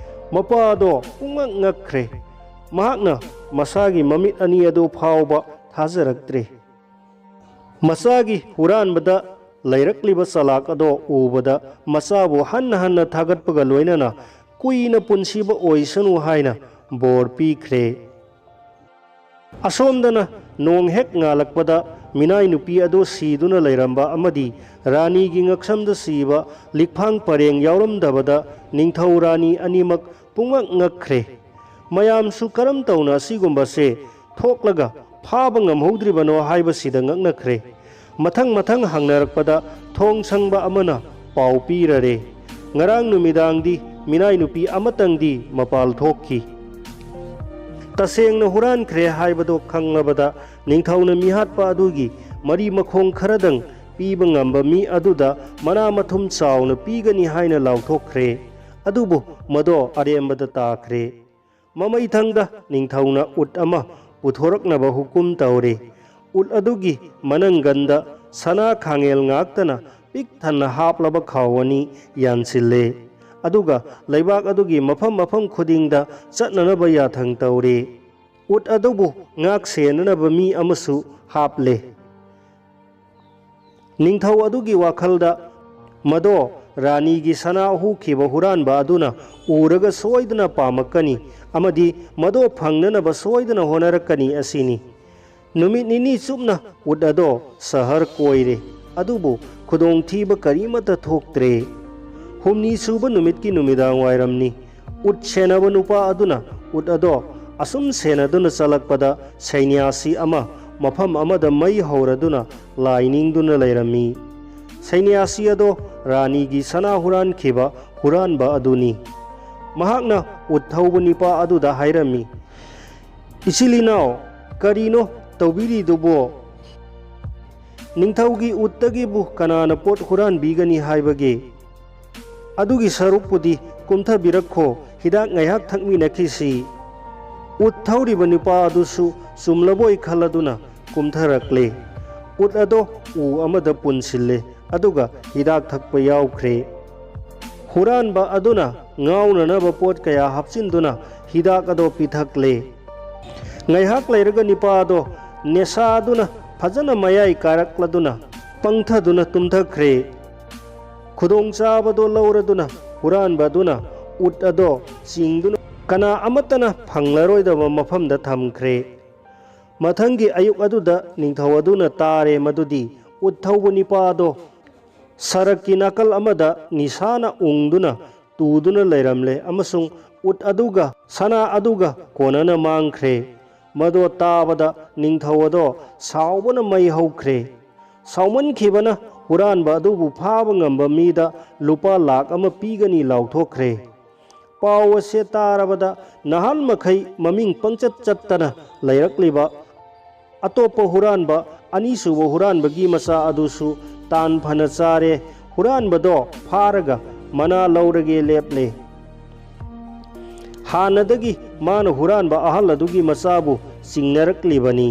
ꯃꯄꯥ ꯑꯗꯣ ꯄꯨꯡꯉꯛ ꯉꯛꯈ꯭ꯔꯦ꯫ ꯃꯍꯥꯛꯅ ꯃꯁꯥꯒꯤ ꯃꯃꯤꯠ ꯑꯅꯤ ꯑꯗꯨ ꯐꯥꯎꯕ ꯊꯥꯖꯔꯛꯇ꯭ꯔꯦ꯫ ꯃꯆꯥꯒꯤ ꯍꯨꯔꯥꯟꯕꯗ ꯂꯩꯔꯛꯂꯤꯕ ꯆꯂꯥꯛ ꯑꯗꯣ ꯎꯕꯗ ꯃꯆꯥꯕꯨ ꯍꯟꯅ ꯍꯟꯅ ꯊꯥꯒꯠꯄꯒ ꯂꯣꯏꯅꯅ ꯀꯨꯏꯅ ꯄꯨꯟꯁꯤꯕ ꯑꯣꯏꯁꯅꯨ ꯍꯥꯏꯅ ꯕꯣꯔ ꯄꯤꯈ꯭ꯔꯦ꯫ ꯑꯁꯣꯝꯗꯅ ꯅꯣꯡ ꯍꯦꯛ ꯉꯥꯜꯂꯛꯄꯗ ꯃꯤꯅꯥꯏ ꯅꯨꯄꯤ ꯑꯗꯨ ꯁꯤꯗꯨꯅ ꯂꯩꯔꯝꯕ ꯑꯃꯗꯤ ꯔꯥꯅꯤꯒꯤ ꯉꯛꯁꯝꯗ ꯁꯤꯕ ꯂꯤꯛꯐꯥꯡ ꯄꯔꯦꯡ ꯌꯥꯎꯔꯝꯗꯕꯗ ꯅꯤꯡꯊꯧ ꯔꯥꯅꯤ ꯑꯅꯤꯃꯛ ꯄꯨꯡꯉꯛ ꯉꯛꯈ꯭ꯔꯦ꯫ ꯃꯌꯥꯝꯁꯨ ꯀꯔꯝ ꯇꯧꯅ ꯑꯁꯤꯒꯨꯝꯕꯁꯦ ꯊꯣꯛꯂꯒ ꯐꯥꯕ ꯉꯝꯍꯧꯗ꯭ꯔꯤꯕꯅꯣ ꯍꯥꯏꯕꯁꯤꯗ ꯉꯛꯅꯈ꯭ꯔꯦ꯫ ꯃꯊꯪ ꯃꯊꯪ ꯍꯪꯅꯔꯛꯄꯗ ꯊꯣꯡ ꯁꯪꯕ ꯑꯃꯅ ꯄꯥꯎ ꯄꯤꯔꯔꯦ꯫ ꯉꯔꯥꯡ ꯅꯨꯃꯤꯗꯥꯡꯗꯤ ꯃꯤꯅꯥꯏ ꯅꯨꯄꯤ ꯑꯃꯇꯪꯗꯤ ꯃꯄꯥꯜ ꯊꯣꯛꯈꯤ꯫ ꯇꯁꯦꯡꯅ ꯍꯨꯔꯥꯟꯈ꯭ꯔꯦ ꯍꯥꯏꯕꯗꯣ ꯈꯪꯂꯕꯗ ꯅꯤꯡꯊꯧꯅ ꯃꯤꯍꯥꯠꯄ ꯑꯗꯨꯒꯤ ꯃꯔꯤ ꯃꯈꯣꯡ ꯈꯔꯗꯪ ꯄꯤꯕ ꯉꯝꯕ ꯃꯤ ꯑꯗꯨꯗ ꯃꯅꯥ ꯃꯊꯨꯝ ꯆꯥꯎꯅ ꯄꯤꯒꯅꯤ ꯍꯥꯏꯅ ꯂꯥꯎꯊꯣꯛꯈ꯭ꯔꯦ꯫ ꯑꯗꯨꯕꯨ ꯃꯗꯣ ꯑꯔꯦꯝꯕꯗ ꯇꯥꯈ꯭ꯔꯦ꯫ ꯃꯃꯩꯊꯪꯗ ꯅꯤꯡꯊꯧꯅ ꯎꯠ ꯑꯃ ꯄꯨꯊꯣꯔꯛꯅꯕ ꯍꯨꯀꯨꯝ ꯇꯧꯔꯦ꯫ ꯎꯠ ꯑꯗꯨꯒꯤ ꯃꯅꯪꯒꯟꯗ ꯁꯅꯥ ꯈꯥꯡꯉꯦꯜ ꯉꯥꯛꯇꯅ ꯄꯤꯛ ꯊꯟꯅ ꯍꯥꯞꯂꯕ ꯈꯥꯎ ꯑꯅꯤ ꯌꯥꯟꯁꯤꯜꯂꯦ꯫ ꯑꯗꯨꯒ ꯂꯩꯕꯥꯛ ꯑꯗꯨꯒꯤ ꯃꯐꯝ ꯃꯐꯝ ꯈꯨꯗꯤꯡꯗ ꯆꯠꯅꯅꯕ ꯌꯥꯊꯪ ꯇꯧꯔꯦ꯫ ꯎꯠ ꯑꯗꯨꯕꯨ ꯉꯥꯛ ꯁꯦꯟꯅꯅꯕ ꯃꯤ ꯑꯃꯁꯨ ꯍꯥꯞꯂꯦ꯫ ꯅꯤꯡꯊꯧ ꯑꯗꯨꯒꯤ ꯋꯥꯈꯜꯗ ꯃꯗꯣ ꯔꯥꯅꯤꯒꯤ ꯁꯅꯥ ꯍꯨꯈꯤꯕ ꯍꯨꯔꯥꯟꯕ ꯑꯗꯨꯅ ꯎꯔꯒ ꯁꯣꯏꯗꯅ ꯄꯥꯝꯃꯛꯀꯅꯤ ꯑꯃꯗꯤ ꯃꯗꯣ ꯐꯪꯅꯅꯕ ꯁꯣꯏꯗꯅ ꯍꯣꯠꯅꯔꯛꯀꯅꯤ ꯑꯁꯤꯅꯤ꯫ ꯅꯨꯃꯤꯠ ꯅꯤꯅꯤ ꯆꯨꯞꯅ ꯎꯠ ꯑꯗꯣ ꯁꯍꯔ ꯀꯣꯏꯔꯦ꯫ ꯑꯗꯨꯕꯨ ꯈꯨꯗꯣꯡꯊꯤꯕ ꯀꯔꯤꯃꯠꯇ ꯊꯣꯛꯇ꯭ꯔꯦ꯫ ꯍꯨꯝꯅꯤ ꯁꯨꯕ ꯅꯨꯃꯤꯠꯀꯤ ꯅꯨꯃꯤꯗꯥꯡ ꯋꯥꯏꯔꯝꯅꯤ꯫ ꯎꯠ ꯁꯦꯟꯅꯕ ꯅꯨꯄꯥ ꯑꯗꯨꯅ ꯎꯠ ꯑꯗꯣ ꯑꯁꯨꯝ ꯁꯦꯟꯅꯗꯨꯅ ꯆꯠꯂꯛꯄꯗ ꯁꯩꯅ꯭ꯌꯥꯁꯤ ꯑꯃ ꯃꯐꯝ ꯑꯃꯗ ꯃꯩ ꯍꯧꯔꯗꯨꯅ ꯂꯥꯏ ꯅꯤꯡꯗꯨꯅ ꯂꯩꯔꯝꯃꯤ꯫ ꯁꯩꯅ꯭ꯌꯥꯁꯤ ꯑꯗꯣ ꯔꯥꯅꯤꯒꯤ ꯁꯅꯥ ꯍꯨꯔꯥꯟꯈꯤꯕ ꯍꯨꯔꯥꯟꯕ ꯑꯗꯨꯅꯤ꯫ ꯃꯍꯥꯛꯅ ꯎꯠ ꯊꯧꯕ ꯅꯨꯄꯥ ꯑꯗꯨꯗ ꯍꯥꯏꯔꯝꯃꯤ, "ꯏꯆꯤꯜ ꯏꯅꯥꯎ, ꯀꯔꯤꯅꯣ ꯇꯧꯕꯤꯔꯤꯗꯨꯕꯣ? ꯅꯤꯡꯊꯧꯒꯤ ꯎꯠꯇꯒꯤꯕꯨ ꯀꯅꯥꯅ ꯄꯣꯠ ꯍꯨꯔꯥꯟꯕꯤꯒꯅꯤ ꯍꯥꯏꯕꯒꯦ? ꯑꯗꯨꯒꯤ ꯁꯔꯨꯛꯄꯨꯗꯤ ꯀꯨꯝꯊꯕꯤꯔꯛꯈꯣ, ꯍꯤꯗꯥꯛ ꯉꯥꯏꯍꯥꯛ ꯊꯛꯃꯤꯟꯅꯈꯤꯁꯤ꯫" ꯎꯠ ꯊꯧꯔꯤꯕ ꯅꯨꯄꯥ ꯑꯗꯨꯁꯨ ꯆꯨꯝꯂꯕꯣꯏ ꯈꯜꯂꯗꯨꯅ ꯀꯨꯝꯊꯔꯛꯂꯦ꯫ ꯎꯠ ꯑꯗꯣ ꯎ ꯑꯃꯗ ꯄꯨꯟꯁꯤꯜꯂꯦ, ꯑꯗꯨꯒ ꯍꯤꯗꯥꯛ ꯊꯛꯄ ꯌꯥꯎꯈ꯭ꯔꯦ꯫ ꯍꯨꯔꯥꯟꯕ ꯑꯗꯨꯅ ꯉꯥꯎꯅꯅꯕ ꯄꯣꯠ ꯀꯌꯥ ꯍꯥꯞꯆꯤꯟꯗꯨꯅ ꯍꯤꯗꯥꯛ ꯑꯗꯣ ꯄꯤꯊꯛꯂꯦ꯫ ꯉꯥꯏꯍꯥꯛ ꯂꯩꯔꯒ ꯅꯨꯄꯥ ꯑꯗꯣ ꯅꯦꯁꯥ ꯑꯗꯨꯅ ꯐꯖꯅ ꯃꯌꯥꯏ ꯀꯥꯔꯛꯂꯗꯨꯅ ꯄꯪꯊꯗꯨꯅ ꯇꯨꯝꯊꯈ꯭ꯔꯦ꯫ ꯈꯨꯗꯣꯡꯆꯥꯕꯗꯣ ꯂꯧꯔꯗꯨꯅ ꯍꯨꯔꯥꯟꯕ ꯑꯗꯨꯅ ꯎꯠ ꯑꯗꯣ ꯆꯤꯡꯗꯨꯅ ꯀꯅꯥ ꯑꯃꯠꯇꯅ ꯐꯪꯂꯔꯣꯏꯗꯕ ꯃꯐꯝꯗ ꯊꯝꯈ꯭ꯔꯦ꯫ ꯃꯊꯪꯒꯤ ꯑꯌꯨꯛ ꯑꯗꯨꯗ ꯅꯤꯡꯊꯧ ꯑꯗꯨꯅ ꯇꯥꯔꯦ ꯃꯗꯨꯗꯤ ꯎꯠ ꯊꯧꯕ ꯅꯨꯄꯥ ꯑꯗꯣ ꯁꯔꯛꯀꯤ ꯅꯥꯀꯜ ꯑꯃꯗ ꯅꯤꯁꯥꯅ ꯎꯪꯗꯨꯅ ꯇꯨꯗꯨꯅ ꯂꯩꯔꯝꯂꯦ ꯑꯃꯁꯨꯡ ꯎꯠ ꯑꯗꯨꯒ ꯁꯅꯥ ꯑꯗꯨꯒ ꯀꯣꯟꯅꯅ ꯃꯥꯡꯈ꯭ꯔꯦ꯫ ꯃꯗꯣ ꯇꯥꯕꯗ ꯅꯤꯡꯊꯧ ꯑꯗꯣ ꯁꯥꯎꯕꯅ ꯃꯩ ꯍꯧꯈ꯭ꯔꯦ꯫ ꯁꯥꯎꯃꯟꯈꯤꯕꯅ ꯍꯨꯔꯥꯟꯕ ꯑꯗꯨꯕꯨ ꯐꯥꯕ ꯉꯝꯕ ꯃꯤꯗ ꯂꯨꯄꯥ ꯂꯥꯈ ꯑꯃ ꯄꯤꯒꯅꯤ ꯂꯥꯎꯊꯣꯛꯈ꯭ꯔꯦ꯫ ꯄꯥꯎ ꯑꯁꯦ ꯇꯥꯔꯕꯗ ꯅꯍꯥꯟ ꯃꯈꯩ ꯃꯃꯤꯡ ꯄꯪꯆꯠ ꯆꯠꯇꯅ ꯂꯩꯔꯛꯂꯤꯕ ꯑꯇꯣꯞꯄ ꯍꯨꯔꯥꯟꯕ, ꯑꯅꯤꯁꯨꯕ ꯍꯨꯔꯥꯟꯕꯒꯤ ꯃꯆꯥ ꯑꯗꯨꯁꯨ ꯇꯥꯟ ꯐꯅ ꯆꯥꯔꯦ꯫ ꯍꯨꯔꯥꯟꯕꯗꯣ ꯐꯥꯔꯒ ꯃꯅꯥ ꯂꯧꯔꯒꯦ ꯂꯦꯞꯂꯦ꯫ ꯍꯥꯟꯅꯗꯒꯤ ꯃꯥꯅ ꯍꯨꯔꯥꯟꯕ ꯑꯍꯜ ꯑꯗꯨꯒꯤ ꯃꯆꯥꯕꯨ ꯆꯤꯡꯅꯔꯛꯂꯤꯕꯅꯤ꯫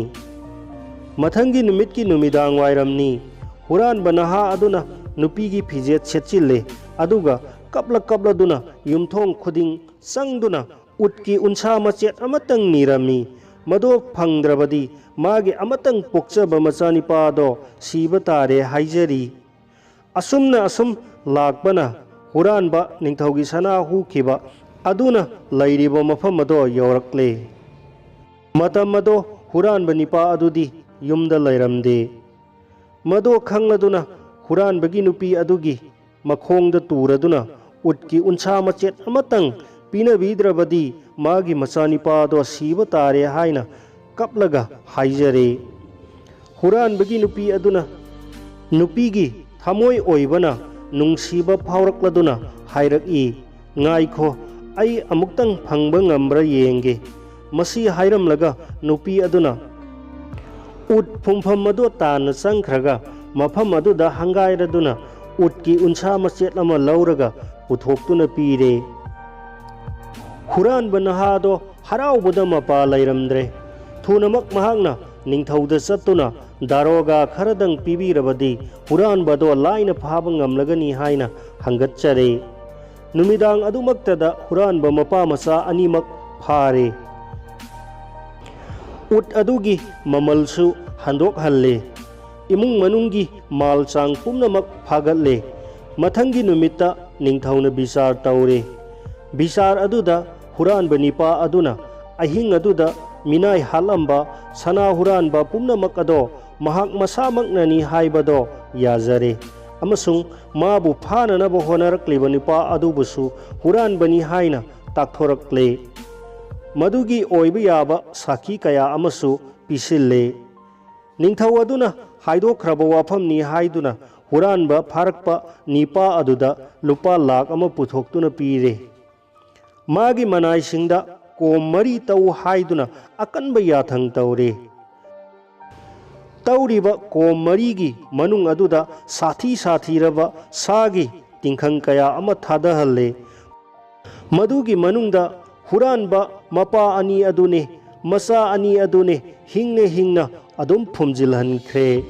ꯃꯊꯪꯒꯤ ꯅꯨꯃꯤꯠꯀꯤ ꯅꯨꯃꯤꯗꯥꯡ ꯋꯥꯏꯔꯝꯅꯤ꯫ ꯍꯨꯔꯥꯟꯕ ꯅꯍꯥ ꯑꯗꯨꯅ ꯅꯨꯄꯤꯒꯤ ꯐꯤꯖꯦꯠ ꯁꯦꯠꯆꯤꯜꯂꯦ, ꯑꯗꯨꯒ ꯀꯞꯂ ꯀꯞꯂꯗꯨꯅ ꯌꯨꯝꯊꯣꯡ ꯈꯨꯗꯤꯡ ꯆꯪꯗꯨꯅ ꯎꯠꯀꯤ ꯎꯟꯁꯥ ꯃꯆꯦꯠ ꯑꯃꯇꯪ ꯅꯤꯔꯝꯃꯤ꯫ ꯃꯗꯨ ꯐꯪꯗ꯭ꯔꯕꯗꯤ ꯃꯥꯒꯤ ꯑꯃꯇꯪ ꯄꯣꯛꯆꯕ ꯃꯆꯥꯅꯤꯄꯥꯗꯣ ꯁꯤꯕ ꯇꯥꯔꯦ ꯍꯥꯏꯖꯔꯤ꯫ ꯑꯁꯨꯝꯅ ꯑꯁꯨꯝ ꯂꯥꯛꯄꯅ ꯍꯨꯔꯥꯟꯕ ꯅꯤꯡꯊꯧꯒꯤ ꯁꯅꯥ ꯍꯨꯈꯤꯕ ꯑꯗꯨꯅ ꯂꯩꯔꯤꯕ ꯃꯐꯝ ꯑꯗꯣ ꯌꯧꯔꯛꯂꯦ꯫ ꯃꯇꯝ ꯑꯗꯣ ꯍꯨꯔꯥꯟꯕ ꯅꯤꯄꯥ ꯑꯗꯨꯗꯤ ꯌꯨꯝꯗ ꯂꯩꯔꯝꯗꯦ꯫ ꯃꯗꯣ ꯈꯪꯂꯗꯨꯅ ꯍꯨꯔꯥꯟꯕꯒꯤ ꯅꯨꯄꯤ ꯑꯗꯨꯒꯤ ꯃꯈꯣꯡꯗ ꯇꯨꯔꯗꯨꯅ ꯎꯠꯀꯤ ꯎꯟꯁꯥ ꯃꯆꯦꯠ ꯑꯃꯇꯪ ꯄꯤꯅꯕꯤꯗ꯭ꯔꯕꯗꯤ ꯃꯥꯒꯤ ꯃꯆꯥꯅꯤꯄꯥꯗꯣ ꯁꯤꯕ ꯇꯥꯔꯦ ꯍꯥꯏꯅ ꯀꯞꯂꯒ ꯍꯥꯏꯖꯔꯦ꯫ ꯍꯨꯔꯥꯟꯕꯒꯤ ꯅꯨꯄꯤ ꯑꯗꯨꯅ ꯅꯨꯄꯤꯒꯤ ꯊꯃꯣꯏ ꯑꯣꯏꯕꯅ ꯅꯨꯡꯁꯤꯕ ꯐꯥꯎꯔꯛꯂꯗꯨꯅ ꯍꯥꯏꯔꯛꯏ, "ꯉꯥꯏꯈꯣ, ꯑꯩ ꯑꯃꯨꯛꯇꯪ ꯐꯪꯕ ꯉꯝꯕ꯭ꯔꯥ ꯌꯦꯡꯒꯦ꯫" ꯃꯁꯤ ꯍꯥꯏꯔꯝꯂꯒ ꯅꯨꯄꯤ ꯑꯗꯨꯅ ꯎꯠ ꯐꯨꯝꯐꯝ ꯑꯗꯨ ꯇꯥꯟꯅ ꯆꯪꯈ꯭ꯔꯒ ꯃꯐꯝ ꯑꯗꯨꯗ ꯍꯪꯒꯥꯏꯔꯗꯨꯅ ꯎꯠꯀꯤ ꯎꯟꯁꯥ ꯃꯆꯦꯠ ꯑꯃ ꯂꯧꯔꯒ ꯄꯨꯊꯣꯛꯇꯨꯅ ꯄꯤꯔꯦ꯫ ꯍꯨꯔꯥꯟꯕ ꯅꯍꯥꯗꯣ ꯍꯔꯥꯎꯕꯗ ꯃꯄꯥ ꯂꯩꯔꯝꯗ꯭ꯔꯦ꯫ ꯊꯨꯅꯃꯛ ꯃꯍꯥꯛꯅ ꯅꯤꯡꯊꯧꯗ ꯆꯠꯇꯨꯅ ꯗꯥꯔꯣꯒꯥ ꯈꯔꯗꯪ ꯄꯤꯕꯤꯔꯕꯗꯤ ꯍꯨꯔꯥꯟꯕꯗꯣ ꯂꯥꯏꯅ ꯐꯥꯕ ꯉꯝꯂꯒꯅꯤ ꯍꯥꯏꯅ ꯍꯪꯒꯠꯆꯔꯦ꯫ ꯅꯨꯃꯤꯗꯥꯡ ꯑꯗꯨꯃꯛꯇꯗ ꯍꯨꯔꯥꯟꯕ ꯃꯄꯥ ꯃꯆꯥ ꯑꯅꯤꯃꯛ ꯐꯥꯔꯦ꯫ ꯎꯠ ꯑꯗꯨꯒꯤ ꯃꯃꯜꯁꯨ ꯍꯟꯗꯣꯛꯍꯜꯂꯦ꯫ ꯏꯃꯨꯡ ꯃꯅꯨꯡꯒꯤ ꯃꯥꯜ ꯆꯥꯡ ꯄꯨꯝꯅꯃꯛ ꯐꯥꯒꯠꯂꯦ꯫ ꯃꯊꯪꯒꯤ ꯅꯨꯃꯤꯠꯇ ꯅꯤꯡꯊꯧꯅ ꯕꯤꯆꯥꯔ ꯇꯧꯔꯦ꯫ ꯕꯤꯆꯥꯔ ꯑꯗꯨꯗ ꯍꯨꯔꯥꯟꯕ ꯅꯤꯄꯥ ꯑꯗꯨꯅ ꯑꯍꯤꯡ ꯑꯗꯨꯗ ꯃꯤꯅꯥꯏ ꯍꯥꯠꯂꯝꯕ ꯁꯅꯥ ꯍꯨꯔꯥꯟꯕ ꯄꯨꯝꯅꯃꯛ ꯑꯗꯣ ꯃꯍꯥꯛ ꯃꯁꯥꯃꯛꯅꯅꯤ ꯍꯥꯏꯕꯗꯣ ꯌꯥꯖꯔꯦ ꯑꯃꯁꯨꯡ ꯃꯥꯕꯨ ꯐꯥꯅꯅꯕ ꯍꯣꯠꯅꯔꯛꯂꯤꯕ ꯅꯨꯄꯥ ꯑꯗꯨꯕꯨꯁꯨ ꯍꯨꯔꯥꯟꯕꯅꯤ ꯍꯥꯏꯅ ꯇꯥꯛꯊꯣꯔꯛꯂꯦ꯫ ꯃꯗꯨꯒꯤ ꯑꯣꯏꯕ ꯌꯥꯕ ꯁꯥꯈꯤ ꯀꯌꯥ ꯑꯃꯁꯨ ꯄꯤꯁꯤꯜꯂꯦ꯫ ꯅꯤꯡꯊꯧ ꯑꯗꯨꯅ ꯍꯥꯏꯗꯣꯛꯈ꯭ꯔꯕ ꯋꯥꯐꯝꯅꯤ ꯍꯥꯏꯗꯨꯅ ꯍꯨꯔꯥꯟꯕ ꯐꯥꯔꯛꯄ ꯅꯤꯄꯥ ꯑꯗꯨꯗ ꯂꯨꯄꯥ ꯂꯥꯈ ꯑꯃ ꯄꯨꯊꯣꯛꯇꯨꯅ ꯄꯤꯔꯦ꯫ ꯃꯥꯒꯤ ꯃꯅꯥꯏꯁꯤꯡꯗ ꯀꯣꯝ ꯃꯔꯤ ꯇꯧ ꯍꯥꯏꯗꯨꯅ ꯑꯀꯟꯕ ꯌꯥꯊꯪ ꯇꯧꯔꯦ꯫ ꯇꯧꯔꯤꯕ ꯀꯣꯝ ꯃꯔꯤꯒꯤ ꯃꯅꯨꯡ ꯑꯗꯨꯗ ꯁꯥꯊꯤ ꯁꯥꯊꯤꯔꯕ ꯁꯥꯒꯤ ꯇꯤꯡꯈꯪ ꯀꯌꯥ ꯑꯃ ꯊꯥꯗꯍꯜꯂꯦ꯫ ꯃꯗꯨꯒꯤ ꯃꯅꯨꯡꯗ ꯍꯨꯔꯥꯟꯕ ꯃꯄꯥ ꯑꯅꯤ ꯑꯗꯨꯅꯤ, ꯃꯆꯥ ꯑꯅꯤ ꯑꯗꯨꯅꯤ, ꯍꯤꯡꯅ ꯍꯤꯡꯅ ꯑꯗꯨꯝ ꯐꯨꯝꯖꯤꯜꯍꯟꯈ꯭ꯔꯦ꯫